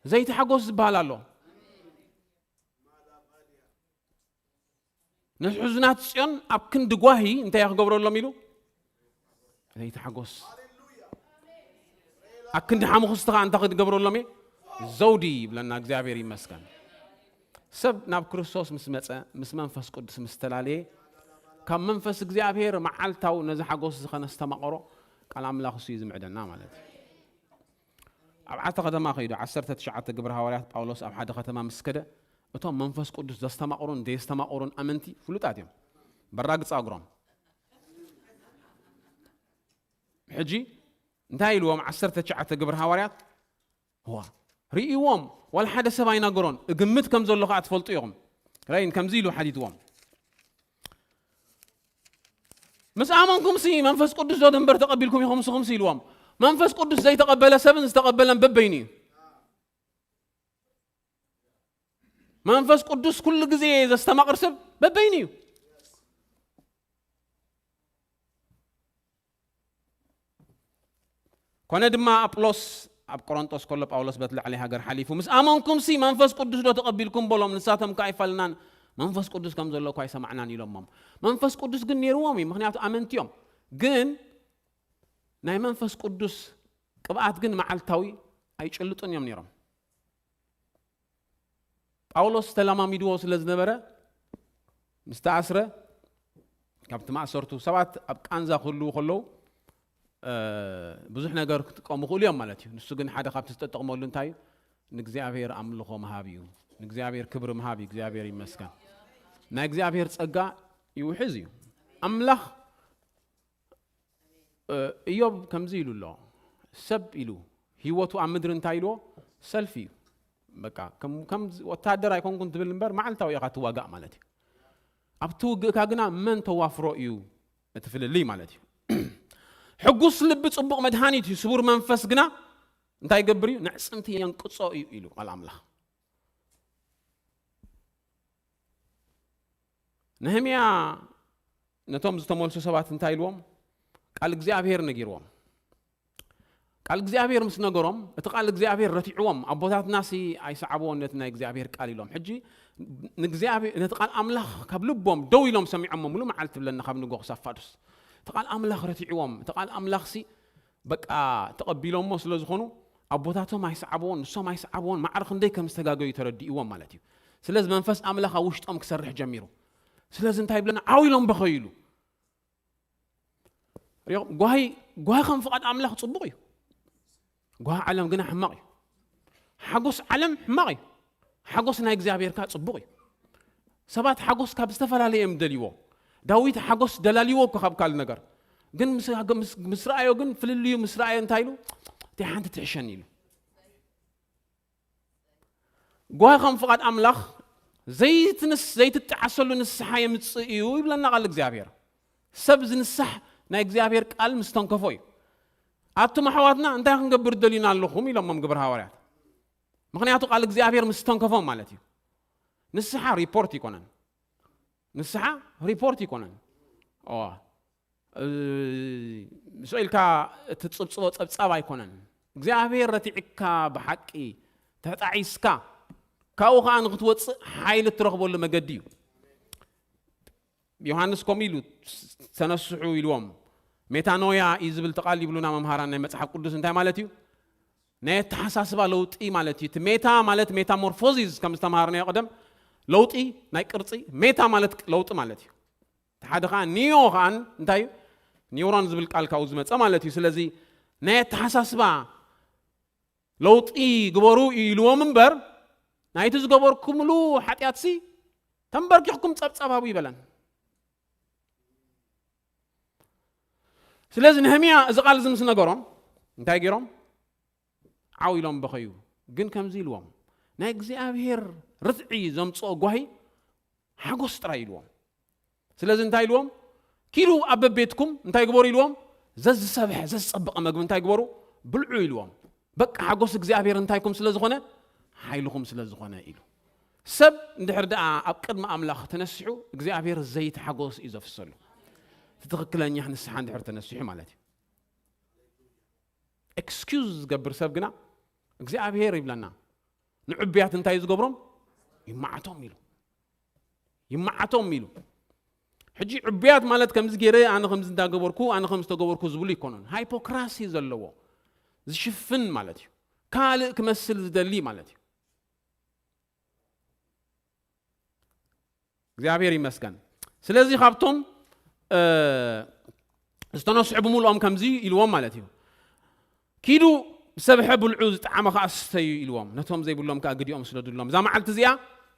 ዘይቲ ሓጎስ ዝበሃል ኣሎ። ንሕዙናት ጽዮን ኣብ ክንዲ ጓሂ እንታይ ክገብረሎም ኢሉ? ዘይትሓጎስ። ኣብ ክንዲ ሓሙኽስቲ ኸዓ እንታይ ክትገብረሎም እየ? ዘውዲ ይብለና። እግዚኣብሔር ይመስገን። ሰብ ናብ ክርስቶስ ምስ መጸ፣ ምስ መንፈስ ቅዱስ ምስ ተላለየ፣ ካብ መንፈስ እግዚኣብሔር መዓልታዊ ነዚ ሓጎስ እዚ ኸነስተማቕሮ ቃል ኣምላኽ እሱ እዩ ዝምዕደና ማለት እዩ። ኣብ ዓተ ከተማ ኸይዱ፣ ዓሰርተ ትሽዓተ ግብረ ሃዋርያት ጳውሎስ ኣብ ሓደ ከተማ ምስ ከደ፣ እቶም መንፈስ ቅዱስ ዘስተማቕሩን ዘየስተማቕሩን ኣመንቲ ፍሉጣት እዮም። በራግጻ እግሮም። ሕጂ እንታይ ኢልዎም? ዓሰርተ ትሽዓተ ግብረ ሃዋርያት ዋ ርእይዎም፣ ዋላ ሓደ ሰብ ኣይነገሮን። እግምት ከም ዘሎ ኸዓ ትፈልጡ ኢኹም። ራይን ከምዚ ኢሉ ሓቲትዎም። ምስ ኣመንኩም ሲ መንፈስ ቅዱስ ዶ ድንበር ተቐቢልኩም ኢኹም ንስኹም ሲ ኢልዎም። መንፈስ ቅዱስ ዘይተቐበለ ሰብን ዝተቐበለን በበይኑ እዩ። መንፈስ ቅዱስ ኩሉ ግዜ ዘስተማቕር ሰብ በበይኑ እዩ። ኮነ ድማ ኣጵሎስ ኣብ ቆሮንጦስ ከሎ ጳውሎስ በቲ ላዕለይ ሃገር ሓሊፉ ምስ ኣመንኩም ሲ መንፈስ ቅዱስ ዶ ተቐቢልኩም በሎም። ንሳቶም ከኣ ኣይፋልናን መንፈስ ቅዱስ ከም ዘሎ እኳ ኣይሰማዕናን ኢሎሞም። መንፈስ ቅዱስ ግን ነይርዎም እዩ፣ ምኽንያቱ ኣመንቲ እዮም። ግን ናይ መንፈስ ቅዱስ ቅብኣት ግን መዓልታዊ ኣይጭልጡን እዮም ነይሮም። ጳውሎስ ተለማሚድዎ ስለ ዝነበረ ምስ ተኣስረ ካብቲ ማእሰርቱ ሰባት ኣብ ቃንዛ ክህልዉ ከለዉ ብዙሕ ነገር ክጥቀሙ ክእሉ እዮም ማለት እዩ። ንሱ ግን ሓደ ካብቲ ዝተጠቕመሉ እንታይ እዩ? ንእግዚኣብሔር ኣምልኾ ምሃብ እዩ። ንእግዚኣብሔር ክብሪ ምሃብ እዩ። እግዚኣብሔር ይመስገን። ናይ እግዚኣብሔር ጸጋ ይውሕዝ እዩ። ኣምላኽ እዮብ ከምዚ ኢሉ ኣሎ። ሰብ ኢሉ ህይወቱ ኣብ ምድሪ እንታይ ኢልዎ? ሰልፊ እዩ። በቃ ከም ከም ወታደር ኣይኮንኩን ትብል እምበር መዓልታዊ ኢኻ ትዋጋእ ማለት እዩ። ኣብቲ ውግእካ ግና መን ተዋፍሮ እዩ እቲ ፍልልይ ማለት እዩ። ሕጉስ ልቢ ጽቡቕ መድሃኒት እዩ። ስቡር መንፈስ ግና እንታይ ይገብር እዩ? ነዕጽምቲ የንቅጾ እዩ ኢሉ ቃል ኣምላኽ። ነህምያ ነቶም ዝተመልሱ ሰባት እንታይ ኢልዎም? ቃል እግዚኣብሔር ነጊርዎም። ቃል እግዚኣብሔር ምስ ነገሮም እቲ ቃል እግዚኣብሔር ረቲዕዎም። ኣቦታትና ሲ ኣይሰዓብዎን ነቲ ናይ እግዚኣብሔር ቃል ኢሎም። ሕጂ ንእግዚኣብሔር ነቲ ቃል ኣምላኽ ካብ ልቦም ደው ኢሎም ሰሚዖሞ። ሙሉ መዓልቲ ትብለና ካብ ንጎ ክሳብ ፋዱስ እቲ ቃል ኣምላኽ ረቲዕዎም። እቲ ቃል ኣምላኽ ሲ በቃ ተቐቢሎሞ ስለ ዝኾኑ ኣቦታቶም ኣይሰዓብዎን፣ ንሶም ኣይሰዓብዎን፣ ማዕረ ክንደይ ከም ዝተጋገዩ ተረዲእዎም ማለት እዩ። ስለዚ መንፈስ ኣምላኽ ኣብ ውሽጦም ክሰርሕ ጀሚሩ። ስለዚ እንታይ ይብለና? ዓው ኢሎም በኸዩ ኢሉ። ሪኦም ጓሂ ጓሂ ከም ፍቓድ ኣምላኽ ጽቡቕ እዩ። ጓሂ ዓለም ግና ሕማቕ እዩ። ሓጎስ ዓለም ሕማቕ እዩ። ሓጎስ ናይ እግዚኣብሔር ከኣ ጽቡቕ እዩ። ሰባት ሓጎስ ካብ ዝተፈላለየ እዮም ደልይዎ። ዳዊት ሓጎስ ደላልይዎ እኮ ካብ ካልእ ነገር፣ ግን ምስ ምስ ምስ ረኣዮ ግን ፍልልዩ ምስ ረኣዮ እንታይ ኢሉ? እቲኣ ሓንቲ ትሕሸኒ ኢሉ። ጓሂ ከም ፍቓድ ኣምላኽ ዘይትንስ ዘይትጠዓሰሉ ንስሓ የምጽእ እዩ ይብለና ቃል እግዚኣብሔር። ሰብ ዝንሳሕ ናይ እግዚኣብሔር ቃል ምስ ተንከፎ እዩ። ኣቱም ኣሕዋትና እንታይ ክንገብር ደሊና ኣለኹም ኢሎሞም ግብረ ሃዋርያት። ምኽንያቱ ቃል እግዚኣብሔር ምስ ተንከፎም ማለት እዩ። ንስሓ ሪፖርት ይኮነን። ንስሓ ሪፖርት ይኮነን። ኦ፣ እ፣ ስቕ ኢልካ እትጽብጽቦ ጸብጻብ ኣይኮነን። እግዚኣብሔር ረቲዕካ ብሓቂ ተጣዒስካ ካብኡ ኸዓ ንክትወጽእ ሓይሊ እትረኽበሉ መገዲ እዩ። ዮሃንስ ከምኡ ኢሉ ተነስሑ ኢልዎም። ሜታኖያ እዩ ዝብል እቲ ቃል ይብሉና መምሃራን ናይ መጽሓፍ ቅዱስ። እንታይ ማለት እዩ? ናይ ኣተሓሳስባ ለውጢ ማለት እዩ። እቲ ሜታ ማለት ሜታሞርፎዚስ ከም ዝተምሃርናዮ ቀደም ለውጢ ናይ ቅርጺ፣ ሜታ ማለት ለውጢ ማለት እዩ። እቲ ሓደ ከዓ ኒዮ ከዓ እንታይ እዩ? ኒውሮን ዝብል ቃል ካብኡ ዝመጸ ማለት እዩ። ስለዚ ናይ ኣተሓሳስባ ለውጢ ግበሩ ኢልዎም እምበር ናይቲ ዝገበርኩምሉ ሓጢኣትሲ ተንበርኪኽኩም ጸብጻብ ሃቡ ይበለን። ስለዚ ነህምያ እዚ ቃል እዚ ምስ ነገሮም እንታይ ገይሮም? ዓው ኢሎም በኸዩ። ግን ከምዚ ኢልዎም፣ ናይ እግዚኣብሔር ርትዒ ዘምጽኦ ጓሂ ሓጎስ ጥራይ ኢልዎም። ስለዚ እንታይ ኢልዎም? ኪዱ ኣብ በቤትኩም እንታይ ግበሩ ኢልዎም? ዘዝሰብሐ ዘዝጸበቐ መግቢ እንታይ ግበሩ? ብልዑ ኢልዎም። በቃ ሓጎስ እግዚኣብሔር እንታይኩም ስለ ዝኾነ? ሓይልኹም ስለ ዝኾነ ኢሉ። ሰብ እንድሕር ደኣ ኣብ ቅድሚ ኣምላኽ ተነሲሑ እግዚኣብሔር ዘይትሓጎስ እዩ ዘፍሰሉ። እቲ ትኽክለኛ ንስሓ እንድሕር ተነሲሑ ማለት እዩ። ኤክስኪውዝ ዝገብር ሰብ ግና እግዚኣብሔር ይብለና ንዕቡያት እንታይ እዩ ዝገብሮም? ይመዓቶም ኢሉ። ይመዓቶም ኢሉ። ሕጂ ዕቡያት ማለት ከምዚ ገይረ ኣነ ከምዚ እንዳገበርኩ ኣነ ከም ዝተገበርኩ ዝብሉ ይኮኑን። ሃይፖክራሲ ዘለዎ ዝሽፍን ማለት እዩ። ካልእ ክመስል ዝደሊ ማለት እዩ። እግዚኣብሔር ይመስገን። ስለዚ ካብቶም እ፣ ዝተነስሑ ብምሉኦም ከምዚ ኢልዎም ማለት እዩ። ኪዱ ሰብሐ ብልዑ ዝጠዓመ ከኣ ስተዩ ኢልዎም። ነቶም ዘይብሎም ከኣ ግዲኦም ስደዱሎም። እዛ መዓልቲ እዚኣ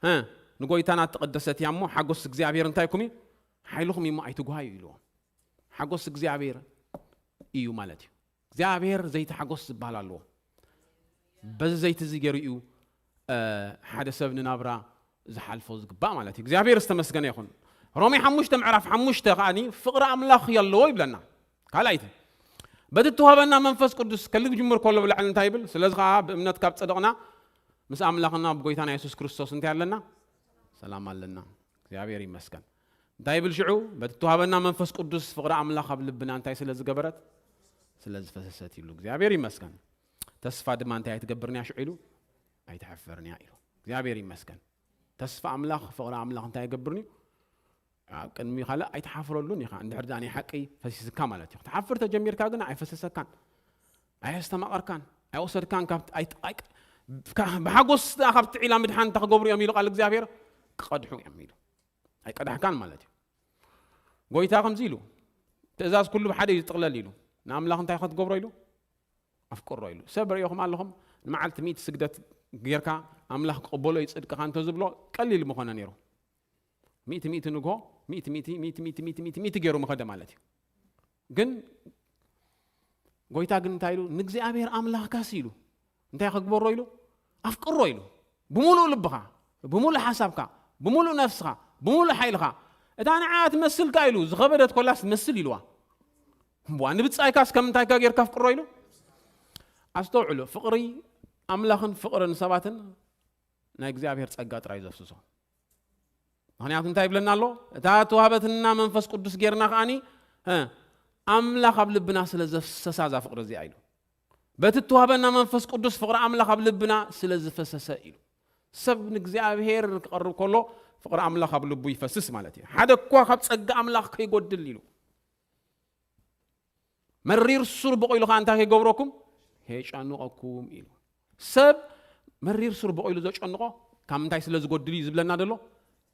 እ፣ ንጎይታና እተቐደሰት እያ እሞ ሓጎስ እግዚኣብሔር እንታይ ኩም እዩ? ሓይልኹም እዩ እሞ ኣይትጓሃዩ ኢልዎም። ሓጎስ እግዚኣብሔር እዩ ማለት እዩ። እግዚኣብሔር ዘይተሓጎስ ዝበሃል ኣለዎ። በዚ ዘይቲ እዚ ገይሩ እዩ እ፣ ሓደ ሰብ ንናብራ ዝሓልፎ ዝግባእ ማለት እዩ። እግዚኣብሔር ዝተመስገነ ይኹን። ሮሜ ሓሙሽተ ምዕራፍ ሓሙሽተ ከኣኒ ፍቕሪ ኣምላኽ ኣለዎ ይብለና። ካልኣይቲ በቲ እትወሃበና መንፈስ ቅዱስ ከልብ ጅምር ከሎ ብላዕሊ እንታይ ይብል? ስለዚ ከዓ ብእምነት ካብ ጸደቕና ምስ ኣምላኽና ብጎይታና የሱስ ክርስቶስ እንታይ ኣለና? ሰላም ኣለና። እግዚኣብሔር ይመስገን። እንታይ ይብል ሽዑ? በቲ እትወሃበና መንፈስ ቅዱስ ፍቕሪ ኣምላኽ ኣብ ልብና እንታይ ስለ ዝገበረት? ስለ ዝፈሰሰት ይብሉ። እግዚኣብሔር ይመስገን። ተስፋ ድማ እንታይ ኣይትገብርን እያ ሽዑ ኢሉ? ኣይትሓፍርን እያ ኢሉ። እግዚኣብሔር ይመስገን። ተስፋ ኣምላኽ ፍቕሪ ኣምላኽ እንታይ ይገብርን እዩ? ኣብ ቅድሚ ካልእ ኣይትሓፍረሉን ኢኻ። እንድሕር ደኣ ናይ ሓቂ ፈሲስካ ማለት እዩ። ክትሓፍር ተጀሚርካ ግን ኣይፈሰሰካን፣ ኣየስተማቐርካን፣ ኣይወሰድካን። ካብ ኣይ- ኣይ- ካ- ብሓጎስ ደኣ ካብቲ ዒላ ምድሓን እንታይ ክገብሩ እዮም ኢሉ ቃል እግዚኣብሔር? ክቐድሑ እዮም ኢሉ። ኣይቀዳሕካን ማለት እዩ። ጎይታ ከምዚ ኢሉ ትእዛዝ ኩሉ ብሓደ እዩ ዝጥቕለል ኢሉ። ንኣምላኽ እንታይ ክትገብሮ ኢሉ? ኣፍቅሮ ኢሉ። ሰብ ርእኹም ኣለኹም ንመዓልቲ ሚእቲ ስግደት ጌርካ ኣምላኽ ክቕበሎ እዩ ጽድቅኻ እንተ ዝብሎ ቀሊል ምኾነ ነይሩ። ሚእቲ ሚእቲ ንግሆ ሚእቲ ሚእቲ ሚእቲ ሚእቲ ሚእቲ ሚእቲ ሚእቲ ገይሩ ምኸደ ማለት እዩ። ግን ጎይታ ግን እንታይ ኢሉ? ንእግዚኣብሔር ኣምላኽካስ ኢሉ እንታይ ከግበሮ ኢሉ? ኣፍቅሮ ኢሉ። ብምሉእ ልብኻ፣ ብምሉእ ሓሳብካ፣ ብምሉእ ነፍስኻ፣ ብምሉእ ሓይልኻ። እታ ንዓ ትመስልካ ኢሉ ዝኸበደት ኮላስ ትመስል ኢልዋ። እዋ ንብጻይካስ ከም እንታይካ ጌርካ ኣፍቅሮ ኢሉ? ኣስተውዕሉ፣ ፍቕሪ ኣምላኽን ፍቕርን ሰባትን ናይ እግዚኣብሔር ጸጋ ጥራይ ዘፍስሶ። ምኽንያቱ እንታይ ይብለና ኣሎ? እታ ተዋህበትና መንፈስ ቅዱስ ጌርና ከኣኒ እ፣ ኣምላኽ ኣብ ልብና ስለ ዘፍሰሳ እዛ ፍቕሪ እዚኣ ኢሉ። በቲ እተዋህበና መንፈስ ቅዱስ ፍቕሪ ኣምላኽ ኣብ ልብና ስለ ዝፈሰሰ ኢሉ። ሰብ ንእግዚኣብሔር ክቐርብ ከሎ ፍቕሪ ኣምላኽ ኣብ ልቡ ይፈስስ ማለት እዩ። ሓደ እኳ ካብ ጸጋ ኣምላኽ ከይጎድል ኢሉ። መሪር ሱር በቑሉ ኸዓ እንታይ ከይገብረኩም? ከየጨንቐኩም ኢሉ። ሰብ መሪር ሱር በቑሉ ዘጨንቖ ካብ ምንታይ ስለ ዝጎድል እዩ ዝብለና ዘሎ?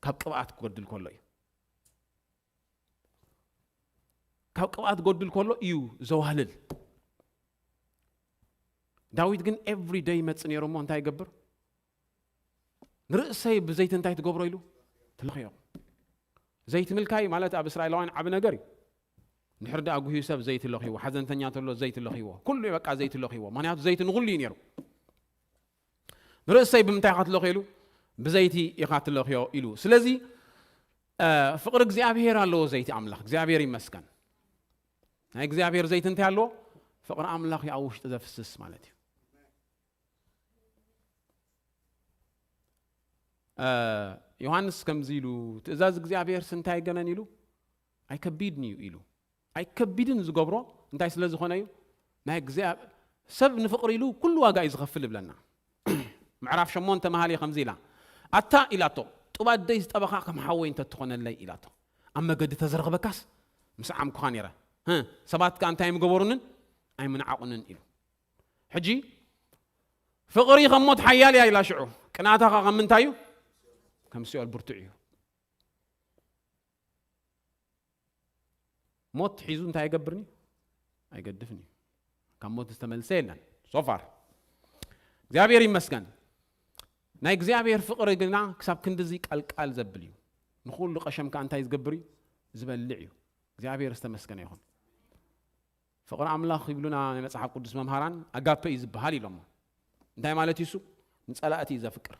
ካብ ቅብኣት ክጎድል ከሎ እዩ። ካብ ቅብኣት ጎድል ከሎ እዩ ዘዋህልል። ዳዊት ግን every day ይመጽእ ነይሩ እሞ እንታይ ይገብር? ንርእሰይ ብዘይቲ እንታይ ትገብሮ ኢሉ? ትለኽዮ። ዘይቲ ምልካይ ማለት ኣብ እስራኤላውያን ዓቢ ነገር እዩ። ንሕርዲ ኣጉህዩ ሰብ ዘይቲ ለኽይዎ፣ ሓዘንተኛ ተሎ ዘይቲ ለኽይዎ፣ ኩሉ በቃ ዘይቲ ለኽይዎ። ምኽንያቱ ዘይቲ ንኹሉ እዩ ነይሩ። ንርእሰይ ብምንታይ ኢኻ ትለኽዮ ኢሉ? ብዘይቲ ኢኻ ትለኽዮ ኢሉ። ስለዚ ፍቕሪ እግዚኣብሔር ኣለዎ ዘይቲ ኣምላኽ። እግዚኣብሔር ይመስገን። ናይ እግዚኣብሔር ዘይቲ እንታይ ኣለዎ? ፍቕሪ ኣምላኽ እዩ ኣብ ውሽጢ ዘፍስስ ማለት እዩ። ዮሃንስ ከምዚ ኢሉ፣ ትእዛዝ እግዚኣብሔር ስንታይ ገነን ኢሉ? ኣይከቢድን እዩ ኢሉ። ኣይከቢድን ዝገብሮ እንታይ ስለ ዝኾነ እዩ? ናይ እግዚኣብሔር ሰብ ንፍቕሪ ኢሉ ኩሉ ዋጋ እዩ ዝኸፍል ይብለና። ምዕራፍ ሸሞንተ መሃልየ ከምዚ ኢላ፣ ኣታ ኢላቶ፣ ጡብ ኣደይ ዝጠበኻ ከም ሓወይ እንተትኾነለይ ኢላቶ። ኣብ መገዲ ተዝረኽበካስ ምስ ዓምኩኻ ነይረ። ሰባት ከኣ እንታይ ምገበሩንን ኣይምንዓቑንን ኢሉ። ሕጂ ፍቕሪ ከም ሞት ሓያል እያ ኢላ ሽዑ፣ ቅንኣታ ከኣ ከም ምንታይ እዩ? ከም ሲኦል ብርቱዕ እዩ። ሞት ሒዙ እንታይ ይገብርኒ? ኣይገድፍን እዩ። ካብ ሞት ዝተመልሰ የለን። ሶፋር እግዚኣብሔር ይመስገን። ናይ እግዚኣብሔር ፍቕሪ ግና ክሳብ ክንድዚ ቀልቃል ዘብል እዩ። ንኹሉ ቀሸም ከኣ እንታይ ዝገብር እዩ? ዝበልዕ እዩ። እግዚኣብሔር ዝተመስገነ ይኹን። ፍቕሪ ኣምላኽ ይብሉና ናይ መጽሓፍ ቅዱስ መምሃራን፣ ኣጋፔ እዩ ዝበሃል ኢሎሞ። እንታይ ማለት እዩ እሱ? ንጸላእቲ እዩ ዘፍቅር።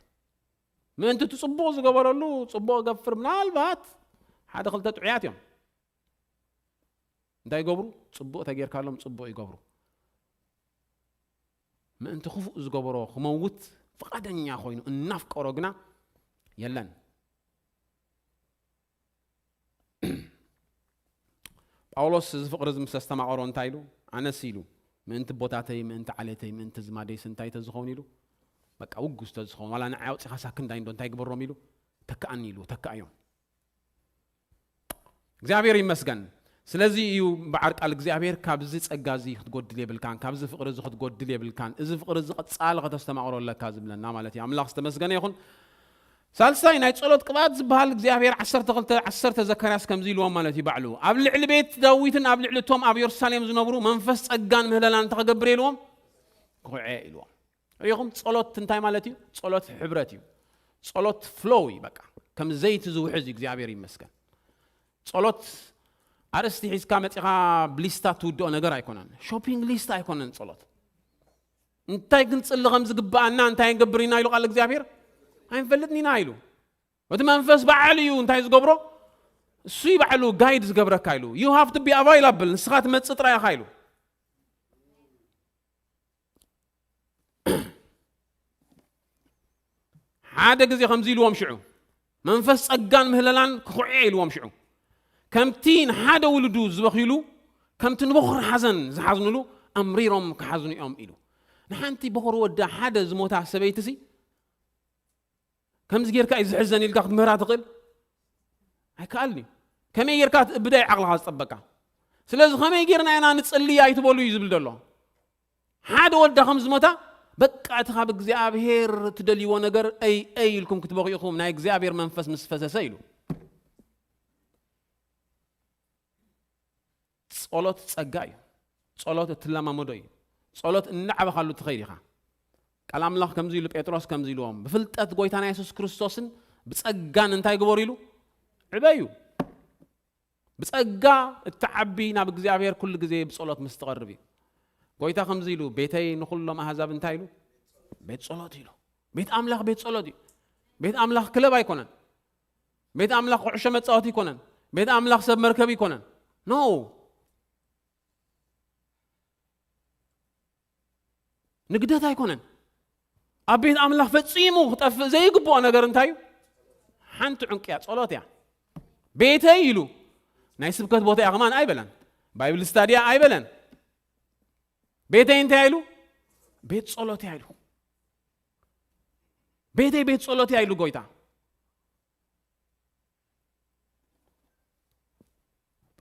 ምእንቲ እቲ ጽቡቕ ዝገበረሉ ጽቡቕ ገፍር ምናልባት ሓደ ክልተ ጥዑያት እዮም። እንታይ ይገብሩ? ጽቡቕ ተጌርካሎም ጽቡቕ ይገብሩ። ምእንቲ ክፉእ ዝገበሮ ክመውት ፍቓደኛ ኮይኑ እናፍቀሮ ግና የለን። ጳውሎስ እዚ ፍቕሪ እዚ ምስ ኣስተማቐሮ እንታይ ኢሉ? ኣነስ ኢሉ ምእንቲ ቦታተይ፣ ምእንቲ ዓሌተይ፣ ምእንቲ ዝማደይስ እንታይ ተዝኸውን ኢሉ? በቃ ውጉዝ ተዝኸውን፣ ዋላ ንዓይ ኣውጺኻ ሳክንዳይ እንዶ እንታይ ግበሮም ኢሉ? ተካኣኒ ኢሉ፣ ተካኣዮም። እግዚኣብሔር ይመስገን። ስለዚ እዩ እምበዓር ቃል እግዚኣብሔር ካብዚ ጸጋ እዚ ክትጎድል የብልካን፣ ካብዚ ፍቕሪ እዚ ክትጎድል የብልካን። እዚ ፍቕሪ እዚ ቀጻሊ ከተስተማቕሮ ኣለካ ዝብለና ማለት እዩ። ኣምላኽ ዝተመስገነ ይኹን። ሳልሳይ ናይ ጸሎት ቅብኣት ዝበሃል እግዚኣብሔር ዓሰርተ ክልተ ዓሰርተ ዘካርያስ ከምዚ ኢልዎም ማለት እዩ ባዕሉ። ኣብ ልዕሊ ቤት ዳዊትን ኣብ ልዕሊ እቶም ኣብ የሩሳሌም ዝነብሩ መንፈስ ጸጋን ምህለላን እንታይ ክገብር ኢልዎም? ክኹዐ ኢልዎም። ርኢኹም? ጸሎት እንታይ ማለት እዩ? ጸሎት ሕብረት እዩ። ጸሎት ፍሎው እዩ። በቃ ከም ዘይቲ ዝውሕዝ እዩ። እግዚኣብሔር ይመስገን። ጸሎት ኣርእስቲ ሒዝካ መጺኻ ብሊስታ ትውድኦ ነገር ኣይኮነን። ሾፒንግ ሊስታ ኣይኮነን ጸሎት። እንታይ ክንጽሊ ከም ዝግብኣና እንታይ ንገብር ኢና ኢሉ ቃል እግዚኣብሔር? ኣይንፈልጥን ኢና ኢሉ። እቲ መንፈስ በዓል እዩ እንታይ ዝገብሮ? እሱ እዩ ባዕሉ ጋይድ ዝገብረካ ኢሉ። You have to be available፣ ንስኻ ትመጽእ ጥራይ ኢኻ ኢሉ። ሓደ ግዜ ከምዚ ኢልዎም ሽዑ፣ መንፈስ ጸጋን ምህለላን ክኹዕየ ኢልዎም ሽዑ። ከምቲ ንሓደ ውሉዱ ዝበኽይሉ፣ ከምቲ ንበኹር ሓዘን ዝሓዝኑሉ ኣምሪሮም ክሓዝኑ እዮም ኢሉ። ንሓንቲ በኹር ወዳ ሓደ ዝሞታ ሰበይትሲ ከምዚ ጌርካ እዩ ዝሕዘን ኢልካ ክትምህራ ትኽእል? ኣይከኣልን እዩ። ከመይ ጌርካ ትእብዳ እዩ ዓቕልኻ ዝጸበካ። ስለዚ ከመይ ጌርና ኢና ንጽሊ ኣይትበሉ እዩ ዝብል ዘሎ። ሓደ ወዳ ከም ዝሞታ በቃ እቲ ካብ እግዚኣብሔር ትደልይዎ ነገር ኣይ ኣይ ኢልኩም ክትበኽዩ ኢኹም፣ ናይ እግዚኣብሔር መንፈስ ምስ ፈሰሰ ኢሉ። ጸሎት ጸጋ እዩ። ጸሎት እትለማመዶ እዩ። ጸሎት እናዕበኻሉ ትኸይድ ኢኻ። ቃል ኣምላኽ ከምዚ ኢሉ፣ ጴጥሮስ ከምዚ ኢልዎም፣ ብፍልጠት ጎይታና የሱስ ክርስቶስን ብጸጋን እንታይ ግበሩ ኢሉ? ዕበዩ። ብጸጋ እትዓቢ ናብ እግዚኣብሔር ኩሉ ግዜ ብጸሎት ምስ ትቐርብ እዩ። ጎይታ ከምዚ ኢሉ፣ ቤተይ ንኹሎም ኣህዛብ እንታይ ኢሉ? ቤት ጸሎት ኢሉ። ቤት ኣምላኽ ቤት ጸሎት እዩ። ቤት ኣምላኽ ክለብ ኣይኮነን። ቤት ኣምላኽ ኩዕሾ መጻወቲ ኣይኮነን። ቤት ኣምላኽ ሰብ መርከብ ኣይኮነን። ኖ። ንግደት ኣይኮነን። ኣብ ቤት ኣምላኽ ፈጺሙ ክጠፍእ ዘይግብኦ ነገር እንታይ እዩ? ሓንቲ ዕንቂ እያ፣ ጸሎት እያ። ቤተይ ኢሉ ናይ ስብከት ቦታ እያ ከማን ኣይበለን። ባይብል ስታዲ እያ ኣይበለን። ቤተይ እንታይ ኢሉ? ቤት ጸሎት እያ ኢሉ። ቤተይ ቤት ጸሎት እያ ኢሉ ጎይታ።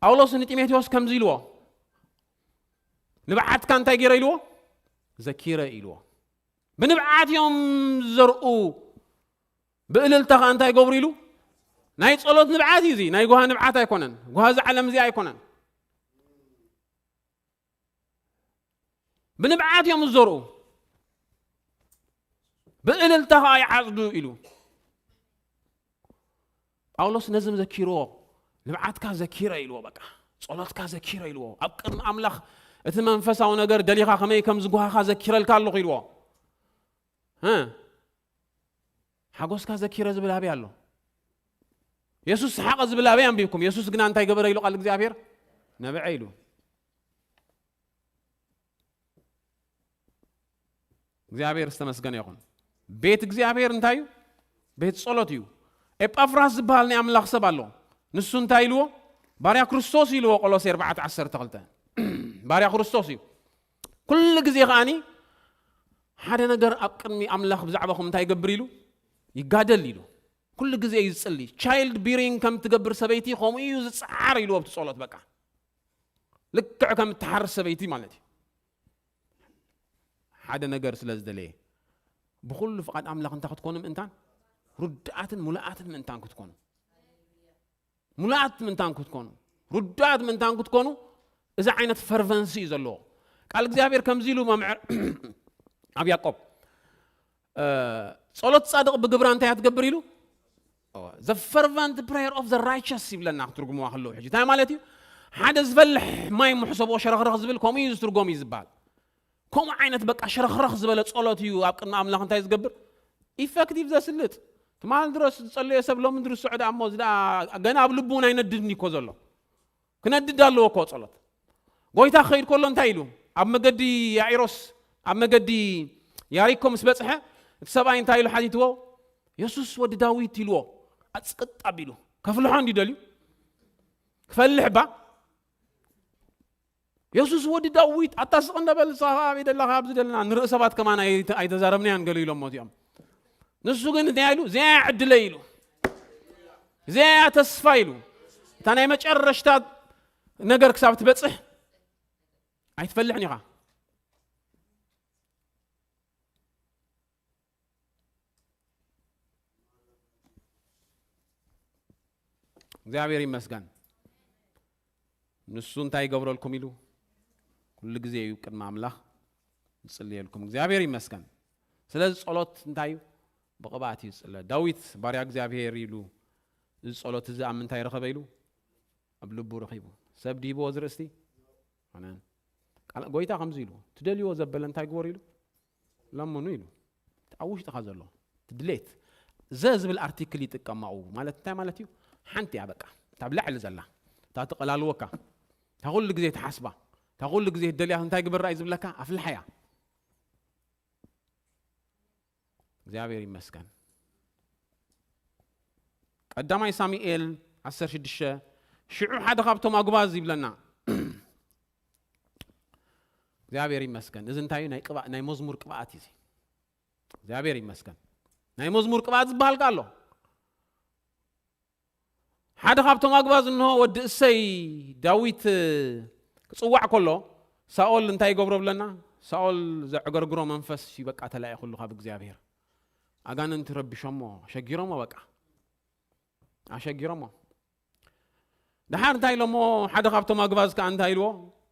ጳውሎስ ንጢሞቴዎስ ከምዚ ኢልዎ፣ ንብዓትካ እንታይ ገይረ ኢልዎ? ዘኪረ ኢልዎ። ብንብዓት እዮም ዝዘርኡ፣ ብእልልታ ኸኣ እንታይ ይገብሩ ኢሉ? ናይ ጸሎት ንብዓት እዩ እዚ። ናይ ጓሃ ንብዓት ኣይኮነን። ጓሃ እዚ ዓለም እዚ ኣይኮነን። ብንብዓት እዮም ዝዘርኡ፣ ብእልልታ ኸዓ ይዓጽዱ ኢሉ። ጳውሎስ ነዚ ዘኪርዎ፣ ንብዓትካ ዘኪረ ኢልዎ። በቃ ጸሎትካ ዘኪረ ኢልዎ። ኣብ ቅድሚ ኣምላኽ እቲ መንፈሳዊ ነገር ደሊኻ ከመይ ከም ዝጓሃኻ ዘኪረልካ ኣለኹ ኢልዎ። እ? ሓጎስካ ዘኪረ ዝብል ኣበይ ኣሎ? የሱስ ሰሓቐ ዝብል ኣበይ ኣንቢብኩም? የሱስ ግና እንታይ ገበረ ኢሉ ቃል እግዚኣብሔር? ነብዐ ኢሉ። እግዚኣብሔር ዝተመስገነ ይኹን። ቤት እግዚኣብሔር እንታይ እዩ? ቤት ጸሎት እዩ። ኤጳፍራስ ዝበሃል ናይ ኣምላኽ ሰብ ኣሎ። ንሱ እንታይ ኢልዎ? ባርያ ክርስቶስ ኢልዎ፣ ቆሎሴ ኣርባዕተ ዓሰርተ ክልተ። ባርያ ክርስቶስ እዩ። ኩሉ ግዜ ከኣኒ ሓደ ነገር ኣብ ቅድሚ ኣምላኽ ብዛዕባኹም እንታይ ይገብር ኢሉ? ይጋደል ኢሉ። ኩሉ ግዜ እዩ ዝጽሊ። ቻይልድ ቢሪንግ ከም ትገብር ሰበይቲ ከምኡ እዩ ዝጽዓር ኢልዎ ኣብቲ ጸሎት። በቃ ልክዕ ከም እትሓርስ ሰበይቲ ማለት እዩ። ሓደ ነገር ስለ ዝደለየ፣ ብኹሉ ፍቓድ ኣምላኽ እንታይ ክትኮኑ ምእንታን? ርዱኣትን ሙሉኣትን ምእንታን ክትኮኑ። ሙሉኣት ምእንታን ክትኮኑ፣ ርዱኣት ምእንታን ክትኮኑ፣ እዚ ዓይነት ፈርቨንሲ እዩ ዘለዎ። ቃል እግዚኣብሔር ከምዚ ኢሉ መምዕር ኣብ ያዕቆብ፣ እ፣ ጸሎት ጻድቕ ብግብራ እንታይ እያ ትገብር ኢሉ? The fervent prayer of the righteous ይብለና ክትርጉምዋ ከለዉ። ሕጂ እንታይ ማለት እዩ? ሓደ ዝፈልሕ ማይ ምሕሰቦ ሸረኽረኽ ዝብል ከምኡ እዩ ዝትርጎም እዩ ዝበሃል። ከምኡ ዓይነት በቃ ሸረኽረኽ ዝበለ ጸሎት እዩ ኣብ ቅድሚ ኣምላኽ እንታይ ዝገብር? ኢፈክቲቭ ዘስልጥ። ትማል ድረስ ዝጸለየ ሰብ ሎሚ ድርስ ስዑድ እሞ እዚ ደኣ ገና ኣብ ልቡ እውን ኣይነድድን እኮ ዘሎ። ክነድድ ኣለዎ እኮ ጸሎት። ጎይታ ክኸይድ ከሎ እንታይ ኢሉ? ኣብ መገዲ ያኢሮስ፣ ኣብ መገዲ ያሪኮ ምስ በጽሐ፣ እቲ ሰብኣይ እንታይ ኢሉ ሓቲትዎ? "የሱስ ወዲ ዳዊት" ኢልዎ። ኣጽቅጥ ኣቢሉ። ከፍልሖ እንዲ ደልዩ? ክፈልሕ ባ? "የሱስ ወዲ ዳዊት፣ ኣታ ስቕ እንዳበል፣ ንስኻ ኣበይ ደለኻ? ኣብዚ ደለና፣ ንርኢ ሰባት ከማን ኣይተ-፣ ኣይተዛረብናያን" ገለ ኢሎሞ እዚኦም። ንሱ ግን እንታይ ኢሉ? "እዚኣ እያ ዕድለይ" ኢሉ። "እዚኣ እያ ተስፋ" ኢሉ። እታ ናይ መጨረሽታ ነገር ክሳብ ትበጽሕ ኣይትፈልሕን ኢኻ። እግዚኣብሔር ይመስገን። ንሱ እንታይ ይገብረልኩም ኢሉ? ኩሉ ግዜ እዩ ቅድሚ ኣምላኽ ዝጽልየልኩም። እግዚኣብሔር ይመስገን። ስለዚ ጸሎት እንታይ እዩ? ብቕብኣት እዩ ዝጽለ። ዳዊት ባርያ እግዚኣብሔር ኢሉ፣ እዚ ጸሎት እዚ ኣብ ምንታይ ረኸበ ኢሉ? ኣብ ልቡ ረኺቡ። ሰብ ድሂብዎ ዝርእስቲ? ኣነ። ቃል ጎይታ ከምዚ ኢሉ፣ "ትደልይዎ ዘበለ እንታይ ግበሩ?" ኢሉ፣ "ለምኑ" ኢሉ። እቲ ኣብ ውሽጥኻ ዘሎ፣ እቲ ድሌት። ዘ ዝብል ኣርቲክል ይጥቀም ኣብኡ። ማለት እንታይ ማለት እዩ? ሓንቲ እያ በቃ። እታ ብላዕሊ ዘላ። እታ ትቐላልወካ። እታ ኩሉ ግዜ ትሓስባ። እታ ኩሉ ግዜ ትደልያ እንታይ ግበራ እዩ ዝብለካ? ኣፍልሓያ። እግዚኣብሔር ይመስገን። ቀዳማይ ሳሙኤል ዓሰርተ ሽዱሽተ፣ ሽዑ ሓደ ካብቶም ኣጉባዝ ይብለና። እግዚኣብሔር ይመስገን። እዚ እንታይ እዩ? ናይ ቅብኣ-፣ ናይ መዝሙር ቅብኣት እዩ እዚ። እግዚኣብሔር ይመስገን። ናይ መዝሙር ቅብኣት ዝበሃል ከ ኣሎ። ሓደ ካብቶም ኣጉባዝ እንሆ ወዲ እሰይ ዳዊት ክጽዋዕ ከሎ፣ ሳኦል እንታይ ይገብሮ ብለና? ሳኦል ዘዕገርግሮ መንፈስ እዩ በቃ ተላኢኹሉ ካብ እግዚኣብሔር። ኣጋንንቲ ረቢሾሞ፣ ኣሸጊሮሞ በቃ። ኣሸጊሮሞ። ደሓር እንታይ ኢሎሞ? ሓደ ካብቶም ኣጉባዝ ከኣ እንታይ ኢልዎ?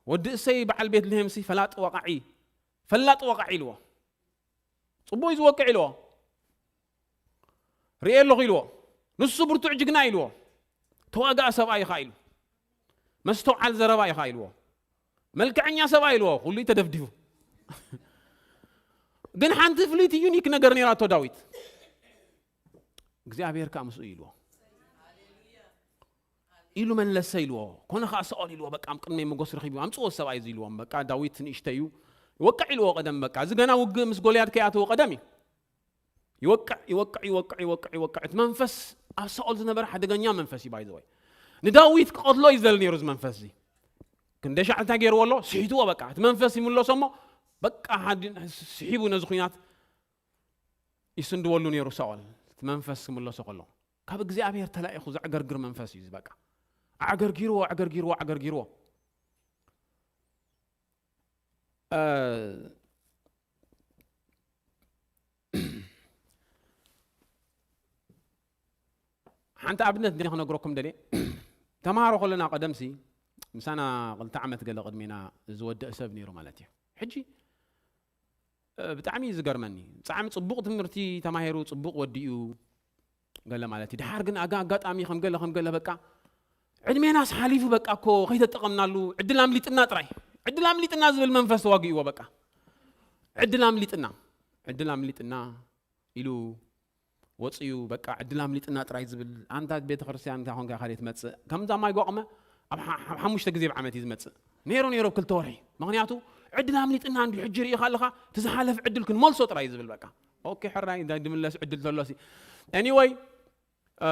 "ወዲ እሰይ በዓል ቤት ልሄምሲ ፈላጥ ወቃዒ፣ ፈላጥ ወቃዒ" ኢልዎ። "ጽቡቕ እዩ ዝወቅዕ" ኢልዎ። "ርእየ ኣለኹ" ኢልዎ። "ንሱ ብርቱዕ ጅግና" ኢልዎ። "ተዋጋኢ ሰብኣይ ኢኻ" ኢሉ። "መስተውዓል ዘረባ ኢኻ" ኢልዎ። "መልክዐኛ ሰብኣይ" ኢልዎ። ኩሉ ተደፍዲፉ። ግን ሓንቲ ፍልይቲ ዩኒክ ነገር ነይራቶ ዳዊት። "እግዚኣብሔር ከኣ ምስኡ" ኢልዎ። ኢሉ መለሰ ኢልዎ። ኮነ ኸዓ ሳኦል ኢልዎ፣ በቃ ኣብ ቅድመይ ሞገስ ረኺቡ፣ "ኣምጽዎ ሰብኣይ እዚ" ኢልዎም። በቃ ዳዊት ንእሽተይ እዩ። ይወቅዕ ኢልዎ ቀደም፣ በቃ እዚ ገና ውግእ ምስ ጎልያድ ከይኣተወ ቀደም እዩ። ይወቅዕ፣ ይወቅዕ፣ ይወቅዕ፣ ይወቅዕ፣ ይወቅዕ። እቲ መንፈስ ኣብ ሳኦል ዝነበረ ሓደገኛ መንፈስ እዩ፣ ባይ ዘ ወይ። ንዳዊት ክቐትሎ እዩ ዝደሊ ነይሩ እዚ መንፈስ እዚ። ክንደይ ሻዕ እንታይ ገይርዎ ኣሎ? ስሒትዎ በቃ። እቲ መንፈስ ይምለሶ እሞ፣ በቃ ሓዲ-፣ ስሒቡ ነዚ ኹናት ይስንድወሉ ነይሩ ሳኦል። እቲ መንፈስ ክምለሶ ከሎ። ካብ እግዚኣብሔር ተላኢኹ ዘዕገርግር መንፈስ እዩ እዚ በቃ። ኣዕገርጊርዎ፣ ኣዕገርጊርዎ፣ ኣዕገርጊርዎ። እ፣ ሓንቲ ኣብነት እንዲና ክነግረኩም ደልየ። ተምሃሮ ከለና ቀደምሲ፣ ምሳና ክልተ ዓመት ገለ ቅድሜና ዝወደእ ሰብ ነይሩ ማለት እዩ። ሕጂ ብጣዕሚ እዩ ዝገርመኒ። ብጣዕሚ ጽቡቕ ትምህርቲ ተማሂሩ፣ ጽቡቕ ወዲኡ ገለ ማለት እዩ። ድሓር ግን ኣጋ-፣ ኣጋጣሚ ከም ገለ ከም ገለ በቃ ዕድሜናስ ሓሊፉ በቃ እኮ ከይተጠቐምናሉ ዕድል ኣምሊጥና ጥራይ። ዕድል ኣምሊጥና ዝብል መንፈስ ተዋጊእዎ በቃ። ዕድል ኣምሊጥና፣ ዕድል ኣምሊጥና ኢሉ ወጽዩ በቃ ዕድል ኣምሊጥና ጥራይ ዝብል። ኣንታ ቤተክርስትያን እንታይ ኮንካ ካልእ ትመጽእ? ከምዛ ማይ ጓቕመ ኣብ ሓ-፣ ሓ-፣ ሓሙሽተ ግዜ ብዓመት እዩ ዝመጽእ። ነይሩ ነይሩ ኣብ ክልተ ወርሒ። ምኽንያቱ ዕድል ኣምሊጥና እንዲ ሕጂ ርኢኻ ኣለኻ፣ እቲ ዝሓለፍ ዕድል ክንመልሶ ጥራይ ዝብል በቃ። ኦኬ፣ ሕራይ እንታይ ድምለስ ዕድል ተሎሲ። Anyway፣ እ፣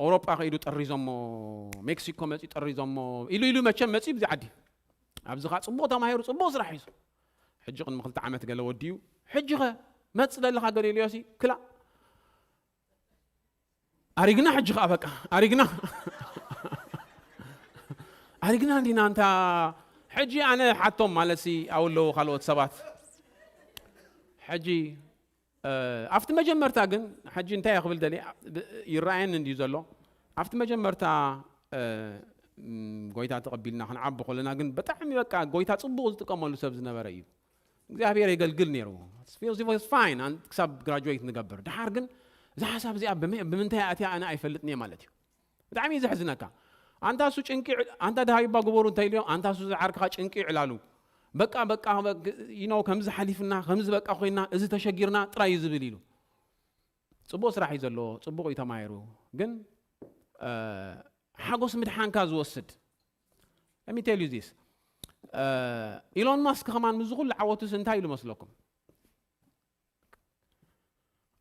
ኣውሮጳ ከይዱ ጠሪዞሞ፣ ሜክሲኮ መጺኡ ጠሪዞሞ፣ ኢሉ ኢሉ መቸም መጺኡ ብዚ ዓዲ። ኣብዚ ኸኣ ጽቡቕ ተማሂሩ፣ ጽቡቕ ስራሕ ሒዙ። ሕጂ ቅድሚ ክልተ ዓመት ገለ ወዲኡ፣ ሕጂ ኸ መጽእ ዘለኻ ገለ ኢሉዮሲ፣ ክላ። ኣሪግና ሕጂ ኸኣ በቃ፣ ኣሪግና። ኣሪግና እንዲና እንታ፣ ሕጂ ኣነ ሓቶም ማለትሲ፣ ኣብኡ ኣለዉ ካልኦት ሰባት። ሕጂ፣ እ፣ ኣብቲ መጀመርታ ግን፣ ሕጂ እንታይ እየ ክብል ደልየ፣ ብ-፣ ይረኣየኒ እንድዩ ዘሎ። ኣብቲ መጀመርታ፣ እ፣ ም፣ ጎይታ ተቐቢልና ክንዓቢ ከለና ግን ብጣዕሚ በቃ ጎይታ ጽቡቕ ዝጥቀመሉ ሰብ ዝነበረ እዩ። እግዚኣብሔር የገልግል ነይሩ። It feels, it was fine፣ ኣን-፣ ክሳብ ግራጁዌት ንገብር። ድሓር ግን እዛ ሓሳብ እዚኣ ብመ-፣ ብምንታይ ኣትያ ኣነ ኣይፈልጥን እየ ማለት እዩ። ብጣዕሚ እዩ ዘሕዝነካ። ኣንታ እሱ ጭንቂ ይዕ-፣ ኣንታ ደሃይባ ግበሩ እንታይ ኢልዮ፣ ኣንታ እሱ ዝዓርክኻ ጭንቂ ይዕላሉ። በቃ፣ በቃ፣ በ-፣ you know፣ ከምዚ ሓሊፍና፣ ከምዚ በቃ ኮይና፣ እዚ ተሸጊርና ጥራይ እዩ ዝብል ኢሉ። ጽቡቕ ስራሕ እዩ ዘለዎ፣ ጽቡቕ እዩ ተማሂሩ። ግን፣ እ፣ ሓጎስ ምድሓንካ ዝወስድ። Let me tell you this። እ፣ ኢሎን ማስክ ከማን ምስ ዝኹሉ ዓወቱስ እንታይ ኢሉ መስለኩም?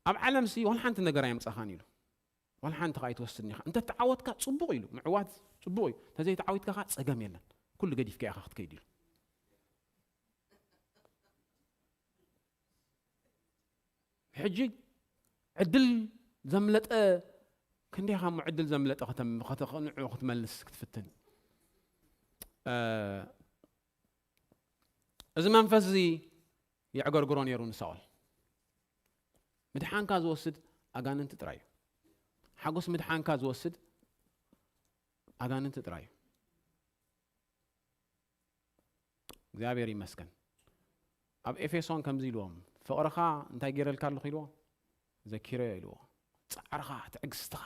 ኣብ ዓለምሲ ዋላ ሓንቲ ነገር ኣየምጻኻን ኢሉ። ዋላ ሓንቲ ከኣ ኣይትወስድን ኢኻ። እንተ ተዓወትካ ጽቡቕ ኢሉ፣ ምዕዋት ጽቡቕ እዩ። እንተ ዘይተዓዊትካ ከኣ ጸገም የለን። ኩሉ ገዲፍካ ኢኻ ክትከይድ ኢሉ። ሕጂ ዕድል ዘምለጠ ክንደይ ኢኻ እሞ ዕድል ዘምለጠ ከተም-፣ ከተ-፣ ንዕኡ ክትመልስ ክትፍትን? እ፣ እዚ መንፈስ እዚ የዕገርግሮ ነይሩ ንሳኦል። ምድሓንካ ዝወስድ ኣጋንንቲ ጥራይ እዩ። ሓጎስ ምድሓንካ ዝወስድ ኣጋንንቲ ጥራይ እዩ። እግዚኣብሔር ይመስገን። ኣብ ኤፌሶን ከምዚ ኢልዎም፣ "ፍቕርኻ እንታይ ገይረልካ ኣለኹ?" ኢልዎ። "ዘኪረዮ" ኢልዎ። "ጻዕርኻ፣ ትዕግስትኻ።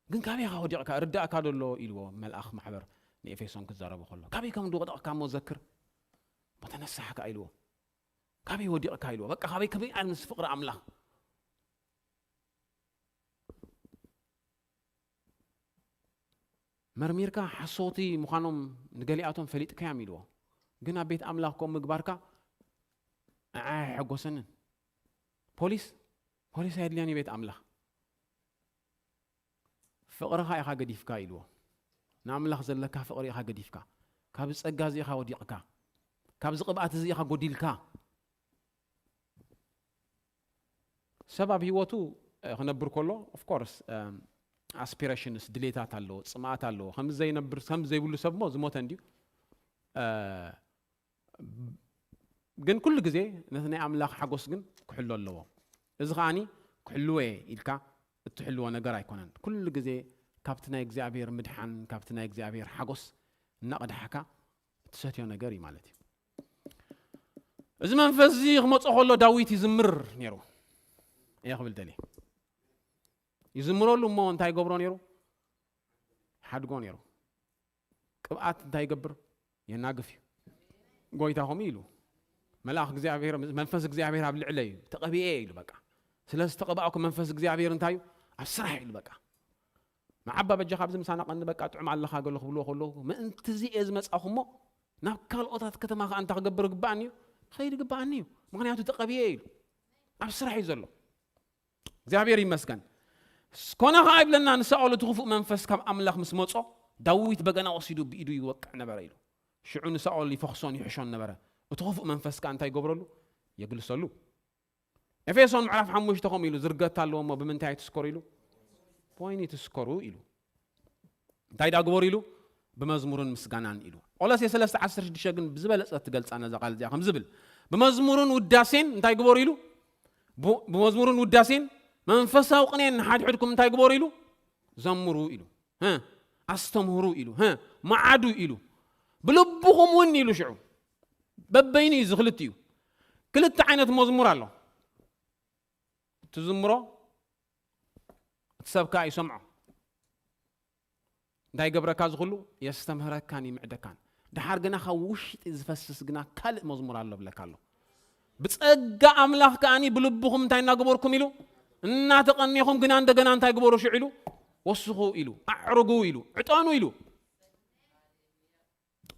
ግን ካበይ ኢኻ ወዲቕካ? እርዳእካ ዶ ኣሎ?" ኢልዎ መልኣኽ ማሕበር ንኤፌሶን ክዛረቡ ከሎ። "ካበይ ከም ዝወደቕካ እሞ ዘክር፣ እሞ ተነሳሕ ከኣ" ኢልዎ። "ካበይ ወዲቕካ?" ኢልዎ። በቃ ካበይ፣ ከመይ ምስ ፍቕሪ ኣምላኽ መርሚርካ ሓሰውቲ ምዃኖም ንገሊኣቶም ፈሊጥካዮም ኢልዎ። ግን ኣብ ቤት ኣምላኽ ከምኡ ምግባርካ ንዓይ ኣየሐጎሰንን። ፖሊስ፣ ፖሊስ ኣየድልያን እዩ ቤት ኣምላኽ። "ፍቕርኻ ኢኻ ገዲፍካ" ኢልዎ። ንኣምላኽ ዘለካ ፍቕሪ ኢኻ ገዲፍካ። ካብዚ ጸጋ እዚ ኢኻ ወዲቕካ። ካብዚ ቅብኣት እዚ ኢኻ ጎዲልካ። ሰብ ኣብ ህይወቱ፣ እ፣ ክነብር ከሎ፣ of course፣ እ፣ ኣስፒሬሽንስ፣ ድሌታት ኣለዎ፣ ጽምኣት ኣለዎ። ከምዚ ዘይነብር፣ ከምዚ ዘይብሉ ሰብ እሞ ዝሞተ እንድዩ። እ፣ ግን ኩሉ ግዜ ነቲ ናይ ኣምላኽ ሓጎስ ግን ክሕሎ ኣለዎ። እዚ ከኣኒ ክሕልዎ እየ ኢልካ እትሕልዎ ነገር ኣይኮነን። ኩሉ ግዜ ካብቲ ናይ እግዚኣብሔር ምድሓን፣ ካብቲ ናይ እግዚኣብሔር ሓጎስ እናቐዳሕካ እትሰትዮ ነገር እዩ ማለት እዩ። እዚ መንፈስ እዚ ክመጾ ከሎ ዳዊት ይዝምር ነይሩ። እየ ክብል ደልየ። ይዝምረሉ እሞ እንታይ ይገብሮ ነይሩ? ሓድጎ ነይሩ። ቅብኣት እንታይ ይገብር? የናግፍ እዩ። ጎይታ ከምኡ ኢሉ፣ "መልኣኽ እግዚኣብሔር፣ መንፈስ እግዚኣብሔር ኣብ ልዕለይ እዩ፣ ተቐቢኤ" ኢሉ በቃ። ስለ ዝተቐባእኩ መንፈስ እግዚኣብሔር እንታይ እዩ? ኣብ ስራሕ ኢሉ በቃ። መዓባ በጃ ካብዚ ምሳና ቀኒ በቃ ጥዑም ኣለኻ ገሎ ክብልዎ ከለዉ፣ "ምእንቲ እዚ እየ ዝመጻኹ እሞ ናብ ካልኦታት ከተማ ከኣ እንታይ ክገብር ይግባኣኒ እዩ? ክኸይድ ይግባኣኒ እዩ። ምኽንያቱ ተቐቢኤ" ኢሉ። ኣብ ስራሕ እዩ ዘሎ። እግዚኣብሔር ይመስገን። ስ-፣ ኮነ ኸዓ ይብለና፣ ንሳኦል እቲ ክፉእ መንፈስ ካብ ኣምላኽ ምስ መጾ፣ ዳዊት በገና ወሲዱ ብኢዱ ይወቅዕ ነበረ ኢሉ። ሽዑ ንሳኦል ይፈኽሶን ይሕሾን ነበረ። እቲ ክፉእ መንፈስ ከኣ እንታይ ይገብረሉ? የግልሰሉ። ኤፌሶን ምዕራፍ ሓሙሽተ ከምኡ ኢሉ፣ ዝርገት ኣለዎ እሞ ብምንታይ ትስከሩ ኢሉ? ብወይኒ ትስከሩ ኢሉ። እንታይ ደኣ ግበሩ ኢሉ? ብመዝሙርን ምስጋናን ኢሉ። ቆሎሴ ሰለስተ ዓሰርተ ሽዱሽተ ግን ብዝበለጸ ትገልጻ ነዛ ቃል እዚኣ ከም ዝብል፣ ብመዝሙርን ውዳሴን እንታይ ግበሩ ኢሉ? ብ-፣ ብመዝሙርን ውዳሴን መንፈሳዊ ቅኔን ንሓድሕድኩም እንታይ ግበሩ ኢሉ? ዘምሩ ኢሉ። ህ፣ ኣስተምህሩ ኢሉ። ህ፣ መዓዱ ኢሉ። ብልብኹም እውን ኢሉ ሽዑ። በበይኑ እዩ ዝኽልት እዩ። ክልተ ዓይነት መዝሙር ኣሎ። ትዝምሮ፣ እቲ ሰብ ከኣ ይሰምዖ። እንታይ ይገብረካ ዝኽሉ? የስተምህረካን ይምዕደካን። ድሓር ግና ካብ ውሽጢ ዝፈስስ ግና ካልእ መዝሙር ኣሎ ብለካ ኣሎ። ብጸጋ ኣምላኽ ከኣኒ ብልብኹም እንታይ እናገበርኩም ኢሉ? እናተቐኔኹም ግና እንደገና እንታይ ግበሩ ሽዑ ኢሉ? ወስኹ ኢሉ፣ ኣዕርጉ ኢሉ፣ ዕጠኑ ኢሉ።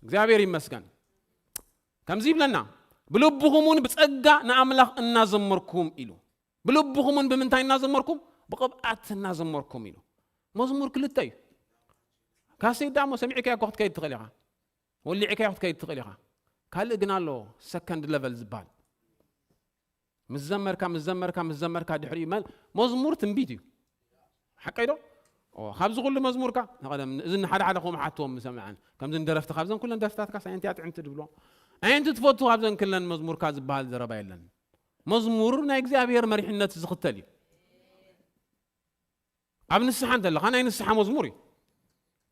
እግዚኣብሔር ይመስገን። ከምዚ ይብለና፣ ብልብኹም እውን ብጸጋ ንኣምላኽ እናዘመርኩም ኢሉ። ብልብኹም እውን ብምንታይ እናዘመርኩም? ብቕብኣት እናዘመርኩም ኢሉ። መዝሙር ክልተ እዩ። ካሴት ዳሞ ሰሚዕካዮ እኮ ክትከይድ ትኽእል ኢኻ። ወሊዕካዮ ክትከይድ ትኽእል ኢኻ። ካልእ ግን ኣሎ፣ ሰከንድ ለቨል ዝበሃል። ምስ ዘመርካ፣ ምስ ዘመርካ፣ ምስ ዘመርካ ድሕሪኡ መል-፣ መዝሙር ትንቢት እዩ። ሓቀይ ዶ? ኦ፣ ካብዚ ኩሉ መዝሙርካ፣ ንቐደም፣ እዚ ንሓደ ሓደ ከምኡ ሓትዎም ምሰምዐን። ከምዚ ንደረፍቲ፣ ካብዘን ኩለን ደርፍታትካ፣ ኣየንቲያ ጥዕምቲ ድብሎ? ኣየንቲ ትፈቱ ካብዘን ክለን መዝሙርካ ዝበሃል ዘረባ የለን። መዝሙር ናይ እግዚኣብሔር መሪሕነት ዝኽተል እዩ። ኣብ ንስሓ እንተለኻ ናይ ንስሓ መዝሙር እዩ።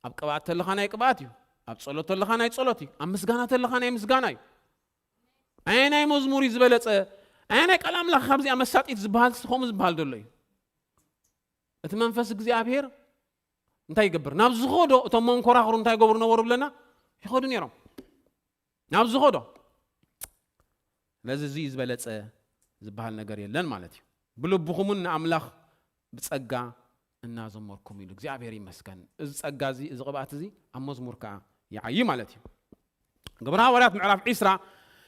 ኣብ ቅብኣት ተለኻ ናይ ቅብኣት እዩ። ኣብ ጸሎት ተለኻ ናይ ጸሎት እዩ። ኣብ ምስጋና ተለኻ ናይ ምስጋና እዩ። ኣየናይ መዝሙር እዩ ዝበለጸ? ኣየናይ ቃል ኣምላኽ ካብዚኣ መሳጢት ዝበሃል እስቲ ከምኡ ዝበሃል ዘሎ እዩ። እቲ መንፈስ እግዚኣብሔር እንታይ ይገብር? ናብ ዝኸዶ እቶም መንኮራኹር እንታይ ይገብሩ ነበሩ ብለና? ይኸዱ ነይሮም። ናብ ዝኸዶ። ስለዚ እዚ እዩ ዝበለጸ ዝበሃል ነገር የለን ማለት እዩ። ብልብኹምን ንኣምላኽ ብጸጋ እናዘመርኩም ኢሉ። እግዚኣብሔር ይመስገን። እዚ ጸጋ እዚ፣ እዚ ቅብኣት እዚ ኣብ መዝሙር ከኣ ይዓዪ ማለት እዩ። ግብረ ሃዋርያት ምዕራፍ ዒስራ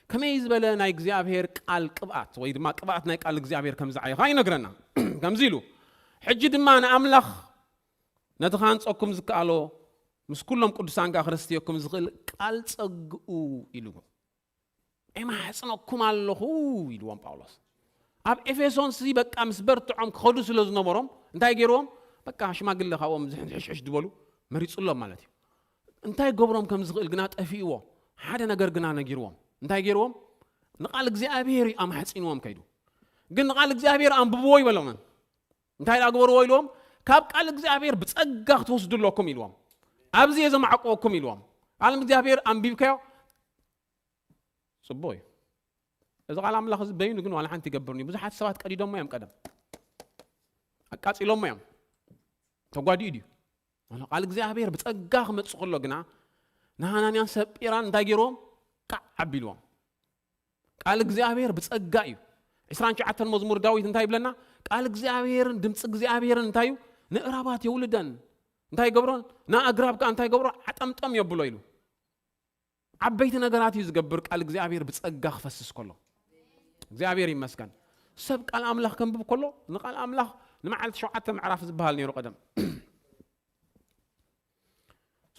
ከመይ ዝበለ ናይ እግዚኣብሔር ቃል ቅብኣት ወይ ድማ ቅብኣት ናይ ቃል እግዚኣብሔር ከም ዝዓየኻ ይነግረና። ከምዚ ኢሉ፣ "ሕጂ ድማ ንኣምላኽ ነቲ ክሃንጸኩም ዝከኣሎ ምስ ኩሎም ቅዱሳን ከኣ ክረስትየኩም ዝኽእል ቃል ጸግኡ" ኢሉ። "እማሕጽነኩም ኣለኹ" ኢልዎም ጳውሎስ። ኣብ ኤፌሶን ሲ በቃ ምስ በርትዖም ክኸዱ ስለ ዝነበሮም እንታይ ገይርዎም? በቃ ሽማግለ ካብኦም ዝሕንሕሽሕሽ ዝበሉ መሪጹሎም ማለት እዩ። እንታይ ገብሮም ከም ዝኽእል ግና ጠፊእዎ። ሓደ ነገር ግና ነጊርዎም። እንታይ ገይርዎም? ንቓል እግዚኣብሔር እዩ ኣማሕጺንዎም ከይዱ። ግን ንቓል እግዚኣብሔር ኣንብብዎ ይበሎምን። እንታይ ደኣ ግበርዎ ኢልዎም? "ካብ ቃል እግዚኣብሔር ብጸጋ ክትወስዱ ኣለኩም" ኢልዎም። "ኣብዚ እየ ዘማዕቅወኩም" ኢልዎም። ቃል እግዚኣብሔር ኣንቢብካዮ ጽቡቕ እዩ። እዚ ቃል ኣምላኽ እዚ በይኑ ግን ዋላ ሓንቲ ይገብርን እዩ። ብዙሓት ሰባት ቀዲዶሞ እዮም፣ ቀደም ኣቃጺሎሞ እዮም። ተጓዲኡ ድዩ? ዋላ ቃል እግዚኣብሔር ብጸጋ ክመጽእ ከሎ ግና ንሃናንያን ሰጲራን እንታይ ገይርዎም? ቃዕ ኣቢልዎም። ቃል እግዚኣብሔር ብጸጋ እዩ። ዕስራን ትሽዓተን መዝሙር ዳዊት እንታይ ይብለና? "ቃል እግዚኣብሔርን ድምፂ እግዚኣብሔርን እንታይ እዩ? ንእራባት የውልደን." እንታይ ይገብሮን? ንኣግራብ ከኣ እንታይ ይገብሮ? "ዓጠምጠም የብሎ" ኢሉ። ዓበይቲ ነገራት እዩ ዝገብር ቃል እግዚኣብሔር ብጸጋ ክፈስስ ከሎ። እግዚኣብሔር ይመስገን። ሰብ ቃል ኣምላኽ ከንብብ ከሎ፣ ንቃል ኣምላኽ ንመዓልቲ ሸውዓተ ምዕራፍ ዝበሃል ነይሩ ቀደም።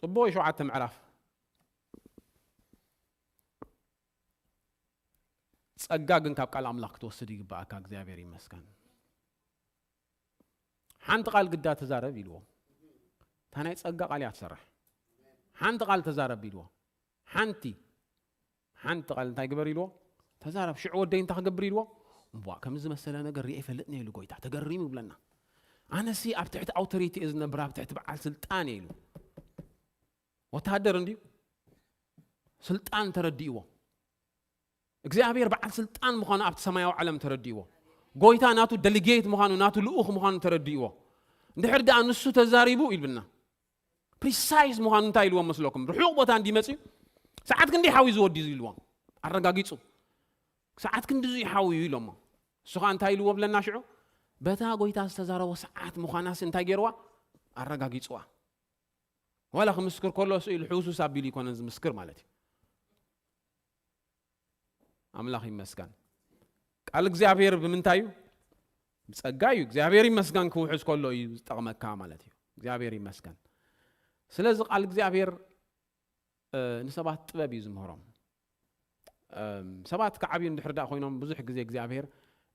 ጽቡቕ እዩ፣ ሸውዓተ ምዕራፍ። ጸጋ ግን ካብ ቃል ኣምላኽ ክትወስድ ይግባኣካ። እግዚኣብሔር ይመስገን። ሓንቲ ቃል ግዳ ተዛረብ ኢልዎ። እታ ናይ ጸጋ ቃል እያ ትሰርሕ። ሓንቲ ቃል ተዛረብ ኢልዎ። ሓንቲ፣ ሓንቲ ቃል እንታይ ግበር ኢልዎ? ተዛረብ። ሽዑ ወደይ እንታይ ክገብር ኢልዎ? እምቧ፣ ከምዚ ዝመሰለ ነገር ሪኤ ይፈልጥን እየ ኢሉ ጎይታ። ተገሪሙ ይብለና። ኣነሲ ኣብ ትሕቲ ኣውቶሪቲ እየ ዝነብር፣ ኣብ ትሕቲ በዓል ስልጣን እየ ኢሉ። ወታደር እንድዩ። ስልጣን ተረዲእዎ። እግዚኣብሔር በዓል ስልጣን ምዃኑ ኣብቲ ሰማያዊ ዓለም ተረዲእዎ። ጎይታ ናቱ ደሊጌት ምዃኑ፣ ናቱ ልኡኽ ምዃኑ ተረዲእዎ። እንድሕር ደኣ ንሱ ተዛሪቡ ኢልብና። ፕሪሳይስ ምዃኑ እንታይ ኢልዎም መስለኩም? ርሑቕ ቦታ እንዲ መጽዩ፣ ሰዓት ክንዲ ሓዊ ዝወዲ ኢልዎም። ኣረጋጊጹ። ሰዓት ክንዲ እዚ ሓዊ እዩ ኢሎሞ። እሱ ኸኣ እንታይ ኢልዎ ብለና ሽዑ? በታ ጎይታ ዝተዛረቦ ሰዓት ምዃናስ እንታይ ገይርዋ? ኣረጋጊጽዋ። ዋላ ክምስክር ከሎ እሱ ኢሉ ሕውሱስ ኣቢሉ ይኮነን ዝምስክር ማለት እዩ። ኣምላኽ ይመስገን። ቃል እግዚኣብሔር ብምንታይ እዩ? ብጸጋ እዩ። እግዚኣብሔር ይመስገን ክውሕዝ ከሎ እዩ ዝጠቕመካ ማለት እዩ። እግዚኣብሔር ይመስገን። ስለዚ ቃል እግዚኣብሔር፣ እ፣ ንሰባት ጥበብ እዩ ዝምህሮም። እም፣ ሰባት ክዓብዩ እንድሕር ደኣ ኮይኖም ብዙሕ ግዜ እግዚኣብሔር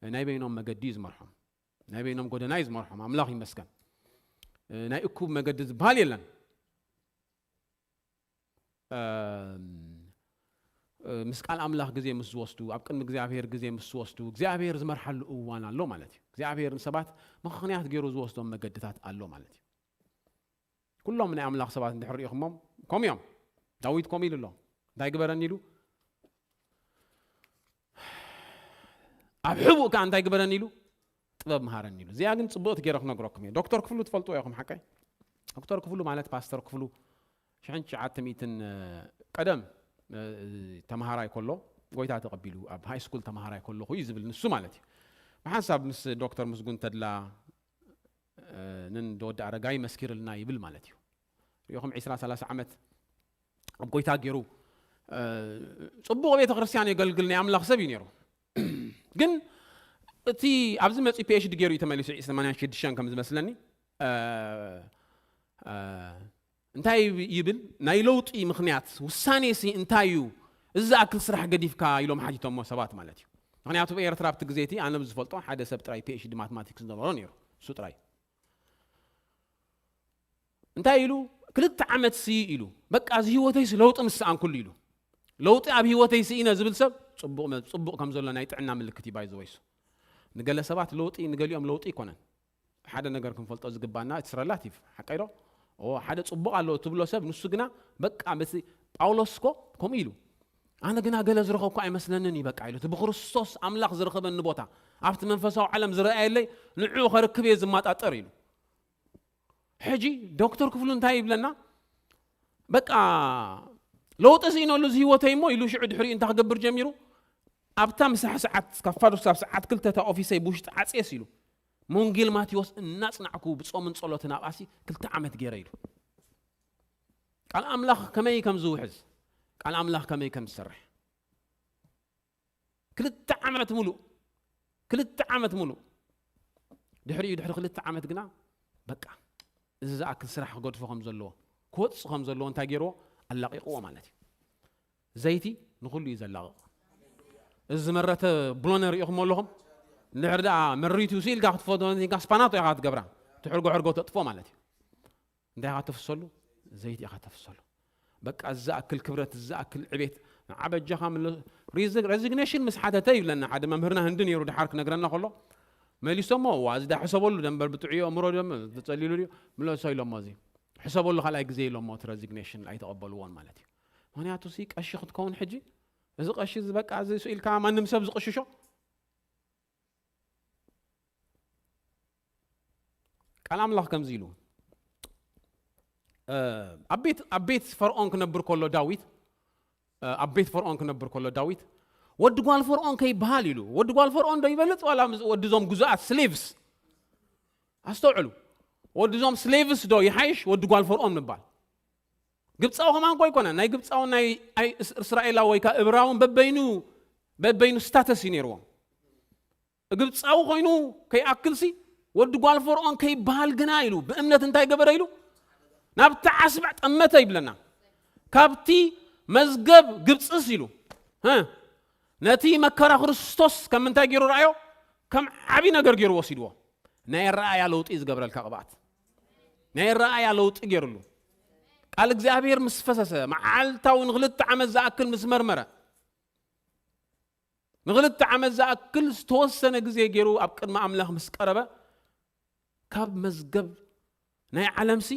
ናይ በይኖም መገዲ እዩ ዝመርሖም። ናይ በይኖም ጎደና እዩ ዝመርሖም። ኣምላኽ ይመስገን። እ፣ ናይ እኩብ መገዲ ዝበሃል የለን። እም፣ እ፣ ምስ ቃል ኣምላኽ ግዜ ምስ ዝወስዱ፣ ኣብ ቅድሚ እግዚኣብሔር ግዜ ምስ ዝወስዱ፣ እግዚኣብሔር ዝመርሓሉ እዋን ኣሎ ማለት እዩ። እግዚኣብሔር ንሰባት ምኽንያት ገይሩ ዝወስዶም መገድታት ኣሎ ማለት እዩ። ኩሎም ናይ ኣምላኽ ሰባት እንድሕር ርኢኹሞም፣ ከምኡ እዮም። ዳዊት ከምኡ ኢሉ ኣሎ። እንታይ ግበረኒ ኢሉ? ኣብ ሕቡእ ከኣ እንታይ ግበረኒ ኢሉ? ጥበብ መሃረኒ ኢሉ። እዚኣ ግን ጽቡቕቲ ገይረ ክነግረኩም እየ። ዶክተር ክፍሉ ትፈልጥዎ ኢኹም፣ ሓቀይ? ዶክተር ክፍሉ ማለት ፓስተር ክፍሉ ሽሕን ትሽዓተ ሚእትን ቀደም ተማሃራይ ከሎ፣ ጎይታ ተቐቢሉ ኣብ ሃይ ስኩል ተማሃራይ ከለኹ እዩ ዝብል ንሱ ማለት እዩ። ብሓንሳብ ምስ ዶክተር ምስጉን ተድላ ንን ወዲ ኣረጋይ መስኪርልና ይብል ማለት እዩ። ሪኢኹም፣ ዒስራ ሰላሳ ዓመት ኣብ ጎይታ ገይሩ ጽቡቕ ቤተ ክርስቲያን የገልግል ናይ ኣምላኽ ሰብ እዩ ነይሩ። ግን እቲ ኣብዚ መጺኡ ፒ ኤች ዲ ገይሩ እዩ ተመሊሱ፣ ሰማንያን ሽዱሽተን ከም ዝመስለኒ። እንታይ ይብል? ናይ ለውጢ ምኽንያት ውሳኔ ሲ እንታይ እዩ? እዚ ዝኣክል ስራሕ ገዲፍካ ኢሎም ሓቲቶሞ ሰባት ማለት እዩ። ምኽንያቱ ኣብ ኤርትራ ኣብቲ ግዜ እቲ ኣነ ዝፈልጦ ሓደ ሰብ ጥራይ ፒ ኤች ዲ ማትማቲክስ ዝነበሮ ነይሩ፣ እሱ ጥራይ። እንታይ ኢሉ? ክልተ ዓመት ሲ ኢሉ፣ በቃ እዚ ህይወተይስ ለውጢ ምስ ሰኣንኩሉ ኢሉ። ለውጢ ኣብ ህይወተይ ስኢነ ዝብል ሰብ ጽቡቕ መ-፣ ጽቡቕ ከም ዘሎ ናይ ጥዕና ምልክት እዩ ባይዘወይሱ። ንገለ ሰባት ለውጢ፣ ንገሊኦም ለውጢ ኣይኮነን። ሓደ ነገር ክንፈልጦ ዝግባና፣ it's relative፣ ሓቀይ ዶ? ኦ፣ ሓደ ጽቡቕ ኣሎ ትብሎ ሰብ፣ ንሱ ግና በቃ በቲ ጳውሎስ እኮ ከምኡ ኢሉ፣ ኣነ ግና ገለ ዝረኸብኩ ኣይመስለንን እዩ በቃ ኢሉ። እቲ ብክርስቶስ ኣምላኽ ዝረኸበኒ ቦታ ኣብቲ መንፈሳዊ ዓለም ዝረኣየለይ ንዕኡ ከርክብ እየ ዝማጣጠር ኢሉ። ሕጂ ዶክተር ክፍሉ እንታይ ይብለና? በቃ ለውጢ ስኢነሉ እዚ ህይወተይ እሞ ኢሉ ሽዑ ድሕሪኡ እንታይ ክገብር ጀሚሩ? ኣብታ ምሳሕ ሰዓት ካብ ፋዱስ ክሳብ ሰዓት ክልተ እታ ኦፊሰይ ብውሽጢ ዓጽየስ ኢሉ፣ መወንጌል ማቴዎስ እናጽናዕኩ ብጾምን ጸሎትን ኣብኣሲ ክልተ ዓመት ገይረ ኢሉ። ቃል ኣምላኽ ከመይ ከም ዝውሕዝ፣ ቃል ኣምላኽ ከመይ ከም ዝሰርሕ። ክልተ ዓመት ሙሉእ፣ ክልተ ዓመት ሙሉእ። ድሕሪኡ፣ ድሕሪ ክልተ ዓመት ግና በቃ እዚ ዝኣክል ስራሕ ክገድፎ ከም ዘለዎ፣ ክወጽእ ከም ዘለዎ እንታይ ገይርዎ? ኣላቒቕዎ ማለት እዩ። ዘይቲ ንኹሉ እዩ ዘላቕቕ። እዚ ዝመረተ ብሎነ ሪኢኹሞ ኣለኹም? እንድሕር ደኣ መሪቱ ስኢልካ ክትፈትዎ፣ ስፓናቶ ኢኻ ትገብራ። ትሕርጎ ሕርጎ ተጥፎ ማለት እዩ። እንታይ ኢኻ ተፍሰሉ? ዘይቲ ኢኻ ተፍሰሉ። በቃ እዚ ዝኣክል ክብረት፣ እዚ ዝኣክል ዕቤት፣ ንዓ በጃኻ ምለ-፣ ሪዚ-፣ ሬዚግኔሽን ምስ ሓተተ ይብለና ሓደ መምህርና ህንዲ ነይሩ፣ ድሓር ክነግረና ከሎ መሊሶሞ፣ "እዋ፣ እዚ ዳ ሕሰበሉ ደንበር ብጥዑይ ኣእምሮ ደም ተጸሊሉ ድዩ? ምለሶ" ኢሎሞ፣ እዚ ሕሰበሉ ካልኣይ ግዜ ኢሎሞ፣ እቲ ሬዚግኔሽን ኣይተቐበልዎን ማለት እዩ። ምኽንያቱ ሲ ቀሺ ክትከውን ሕጂ፣ እዚ ቀሺ እዚ በቃ እዚ ስኢልካ ማንም ሰብ ዝቕሽሾ ቃል ኣምላኽ ከምዚ ኢሉ፣ እ፣ ኣብ ቤት፣ ኣብ ቤት ፈርዖን ክነብር ከሎ ዳዊት፣ እ፣ ኣብ ቤት ፈርዖን ክነብር ከሎ ዳዊት፣ "ወዲ ጓል ፈርዖን ከይበሃል" ኢሉ። ወዲ ጓል ፈርዖን ዶ ይበልጽ ዋላ ምስ ወዲ ዞም ግዙኣት ስሌቭስ? ኣስተውዕሉ። ወዲ ዞም ስሌቭስ ዶ ይሓይሽ ወዲ ጓል ፈርዖን ምባል? ግብጻዊ ከማን እኮ ኣይኮነን። ናይ ግብጻውን ናይ ኣይ-፣ እስ-፣ እስራኤላዊ ወይ ከኣ እብራውን በበይኑ፣ በበይኑ ስታተስ እዩ ነይርዎም። ግብጻዊ ኮይኑ ከይኣክልሲ፣ ወዲ ጓል ፈርዖን ከይበሃል ግና ኢሉ፣ ብእምነት እንታይ ገበረ ኢሉ? ናብቲ ዓስቢ ጠመተ ይብለና። ካብቲ መዝገብ ግብጽስ ኢሉ፣ እ፣ ነቲ መከራ ክርስቶስ ከም ምንታይ ገይሩ ረኣዮ? ከም ዓቢ ነገር ገይሩ ወሲድዎ። ናይ ኣረኣእያ ለውጢ እዩ ዝገብረልካ ቅብኣት። ናይ ኣረኣእያ ለውጢ ገይሩሉ። ቃል እግዚኣብሔር ምስ ፈሰሰ፣ መዓልታዊ ንክልተ ዓመት ዝኣክል ምስ መርመረ፣ ንክልተ ዓመት ዝኣክል ዝተወሰነ ግዜ ገይሩ ኣብ ቅድሚ ኣምላኽ ምስ ቀረበ፣ ካብ መዝገብ ናይ ዓለምሲ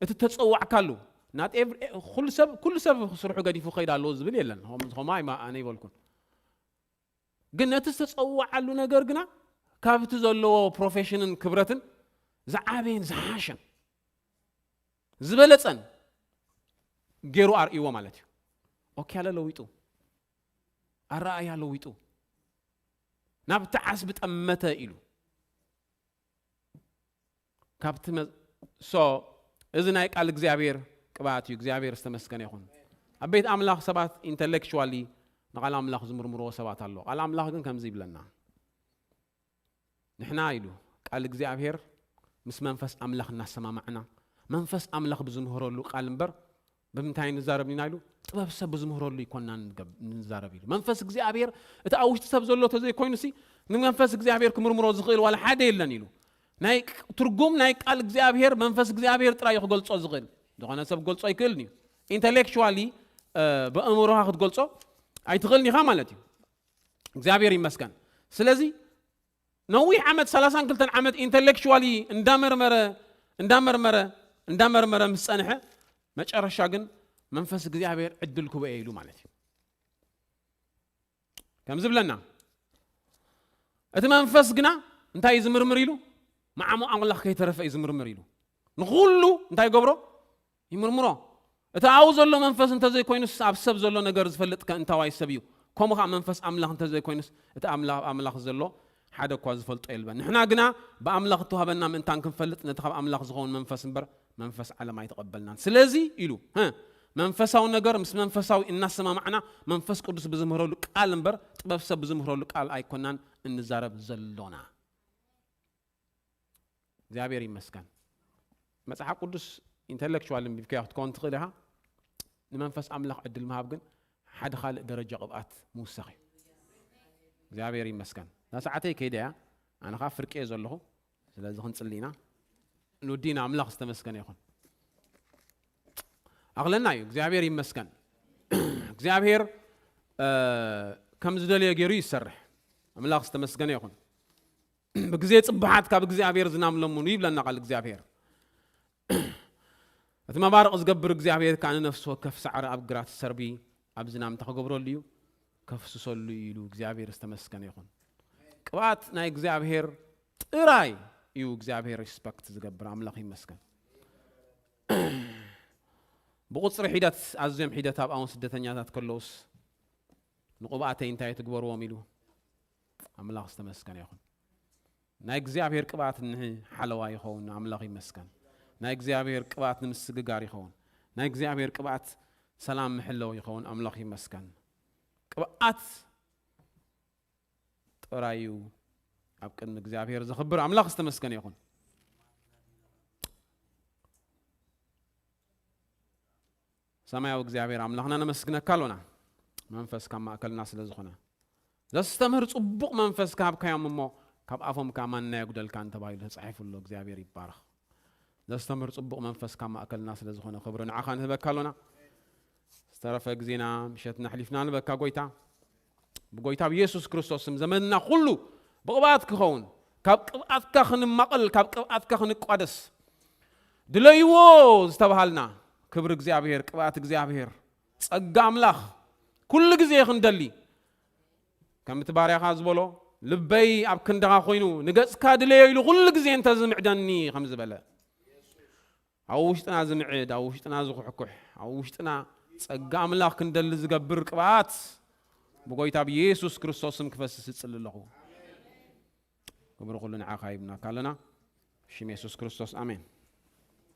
እቲ ተጸዋዕካሉ፣ not every-፣ ኩሉ ሰብ፣ ኩሉ ሰብ ስርሑ ገዲፉ ክኸይድ ኣለዎ ዝብል የለን። ሆም-፣ ሆማ ኣይማ-፣ ኣነ ይበልኩን። ግን ነቲ ዝተጸዋዓሉ ነገር ግና ካብቲ ዘለዎ ፕሮፌሽንን ክብረትን ዝዓበየን ዝሓሸን ዝበለጸን ገይሩ ኣርእይዎ ማለት እዩ። ኦኬ፣ ኣለ ለዊጡ፣ ኣረኣእያ ለዊጡ፣ ናብቲ ዓስቢ ጠመተ ኢሉ። ካብቲ መ-፣ ሶ፣ እዚ ናይ ቃል እግዚኣብሔር ቅብኣት እዩ። እግዚኣብሔር ዝተመስገነ ይኹን። ኣብ ቤት ኣምላኽ ሰባት ኢንተሌክቹዋሊ ንቓል ኣምላኽ ዝምርምርዎ ሰባት ኣሎ። ቃል ኣምላኽ ግን ከምዚ ይብለና። ንሕና ኢሉ ቃል እግዚኣብሔር ምስ መንፈስ ኣምላኽ እናሰማማዕና፣ መንፈስ ኣምላኽ ብዝምህረሉ ቃል እምበር ብምንታይ ንዛረብ ኢና ኢሉ? ጥበብ ሰብ ብዝምህረሉ ይኮንና ንገብ-፣ ንዛረብ ኢሉ። መንፈስ እግዚኣብሔር እቲ ኣብ ውሽጢ ሰብ ዘሎ ተዘይኮይኑሲ ንመንፈስ እግዚኣብሔር ክምርምሮ ዝኽእል ዋላ ሓደ የለን ኢሉ። ናይ ቅ-፣ ትርጉም ናይ ቃል እግዚኣብሔር መንፈስ እግዚኣብሔር ጥራይ እዩ ክገልጾ ዝኽእል። ዝኾነ ሰብ ክገልጾ ኣይክእልን እዩ። ኢንተሌክቹዋሊ፣ እ፣ ብኣእምሮኻ ክትገልጾ ኣይትኽእልን ኢኻ ማለት እዩ። እግዚኣብሔር ይመስገን። ስለዚ ነዊሕ ዓመት፣ ሰላሳን ክልተን ዓመት ኢንተሌክቹዋሊ እንዳመርመረ፣ እንዳመርመረ፣ እንዳመርመረ ምስ ጸንሐ፣ መጨረሻ ግን መንፈስ እግዚኣብሔር ዕድል ክህቦ እየ ኢሉ ማለት እዩ። ከም ዝብለና፣ እቲ መንፈስ ግና እንታይ እዩ ዝምርምር ኢሉ? መዓሙቕ ኣምላኽ ከይተረፈ እዩ ዝምርምር ኢሉ። ንኹሉ እንታይ ይገብሮ? ይምርምሮ። እቲ ኣብኡ ዘሎ መንፈስ እንተዘይኮይኑስ፣ ኣብ ሰብ ዘሎ ነገር ዝፈልጥ ከ እንታዋይ ሰብ እዩ? ከምኡ ኸዓ መንፈስ ኣምላኽ እንተዘይኮይኑስ፣ እቲ ኣምላኽ፣ ኣብ ኣምላኽ ዘሎ ሓደ እኳ ዝፈልጦ የልበን። ንሕና ግና ብኣምላኽ እተዋህበና ምእንታን ክንፈልጥ፣ ነቲ ካብ ኣምላኽ ዝኸውን መንፈስ እምበር መንፈስ ዓለም ኣይተቐበልናን። ስለዚ ኢሉ፣ ህ፣ መንፈሳዊ ነገር ምስ መንፈሳዊ እናሰማማዕና መንፈስ ቅዱስ ብዝምህረሉ ቃል እምበር ጥበብ ሰብ ብዝምህረሉ ቃል ኣይኮናን እንዛረብ ዘሎና። እግዚኣብሔር ይመስገን። መጽሓፍ ቅዱስ ኢንተሌክቹዋል እንቢብካዮ ክትከውን ትኽእል ኢኻ። ንመንፈስ ኣምላኽ ዕድል ምሃብ ግን ሓደ ካልእ ደረጃ ቅብኣት ምውሳኽ እዩ። እግዚኣብሔር ይመስገን። እዛ ሰዓተይ ከይደ እያ። ኣነ ኸዓ ፍርቂ እየ ዘለኹ። ስለዚ ክንጽሊ ኢና። ንወዲና ኣምላኽ ዝተመስገነ ይኹን። ኣኽለና እዩ። እግዚኣብሔር ይመስገን። እግዚኣብሔር፣ እ፣ ከም ዝደለዮ ገይሩ ይሰርሕ። ኣምላኽ ዝተመስገነ ይኹን። ብግዜ ጽባሓት ካብ እግዚኣብሔር ዝናም ለምኑ ይብለና ቃል እግዚኣብሔር። እቲ መባርቕ ዝገብር እግዚኣብሔር ከኣ ንነፍሲ ወከፍ ሳዕሪ ኣብ ግራት ሰርቢ ኣብ ዝናም እንታይ ክገብረሉ እዩ? ከፍስሰሉ እዩ ኢሉ እግዚኣብሔር ዝተመስገነ ይኹን። ቅብኣት ናይ እግዚኣብሔር ጥራይ እዩ እግዚኣብሔር ሪስፐክት ዝገብር። ኣምላኽ ይመስገን። ብቁጽሪ ሒደት፣ ኣዝዮም ሒደት ኣብኣውን ስደተኛታት ከለውስ ንቅብኣተይ እንታይ ትግበርዎም ኢሉ። ኣምላኽ ዝተመስገነ ይኹን። ናይ እግዚኣብሔር ቅብኣት ንሓለዋ ይኸውን፣ ኣምላኽ ይመስገን። ናይ እግዚኣብሔር ቅብኣት ንምስግጋር ይኸውን። ናይ እግዚኣብሔር ቅብኣት ሰላም ምሕለው ይኸውን፣ ኣምላኽ ይመስገን። ቅብኣት ጥራይ እዩ ኣብ ቅድሚ እግዚኣብሔር ዘኽብር። ኣምላኽ ዝተመስገነ ይኹን። ሰማያዊ እግዚኣብሔር ኣምላኽና ነመስግነካ ኣሎና፣ መንፈስ ካብ ማእከልና ስለ ዝኾነ። ዘስተምህር ጽቡቕ መንፈስ ክሃብካዮም እሞ፣ ካብ ኣፎም ከኣ ማና የጉደልካን ተባሂሉ ተጻሒፉ ኣሎ። እግዚኣብሔር ይባረኽ። ዘስተምህር ጽቡቕ መንፈስ ካብ ማእከልና ስለ ዝኾነ፣ ክብሪ ንዓኻ ንህበካ ኣሎና። ዝተረፈ ግዜና፣ ምሸትና ኣሕሊፍና ንህበካ ጎይታ። ብጎይታ ብየሱስ ክርስቶስ ስም ዘመንና ኩሉ ብቕብኣት ክኸውን፣ ካብ ቅብኣትካ ክንማቐል፣ ካብ ቅብኣትካ ክንቋደስ ድለይዎ ዝተባሃልና፣ ክብሪ እግዚኣብሔር፣ ቅብኣት እግዚኣብሔር፣ ጸጋ ኣምላኽ ኩሉ ግዜ ክንደሊ፣ ከም እቲ ባርያኻ ዝበሎ፣ ልበይ ኣብ ክንድኻ ኮይኑ፣ ንገጽካ ድለዮ ኢሉ ኩሉ ግዜ እንተ ዝምዕደኒ፣ ከም ዝበለ፣ ኣብ ውሽጥና ዝምዕድ፣ ኣብ ውሽጥና ዝኹሕኩሕ፣ ኣብ ውሽጥና ጸጋ ኣምላኽ ክንደሊ ዝገብር ቅብኣት ብጎይታ ብየሱስ ክርስቶስ ስም ክፈስስ እጽሊ ኣለኹ። ክብሪ ኩሉ ንዓኻ ይብናካ ኣለና። ብሽም የሱስ ክርስቶስ፣ ኣሜን።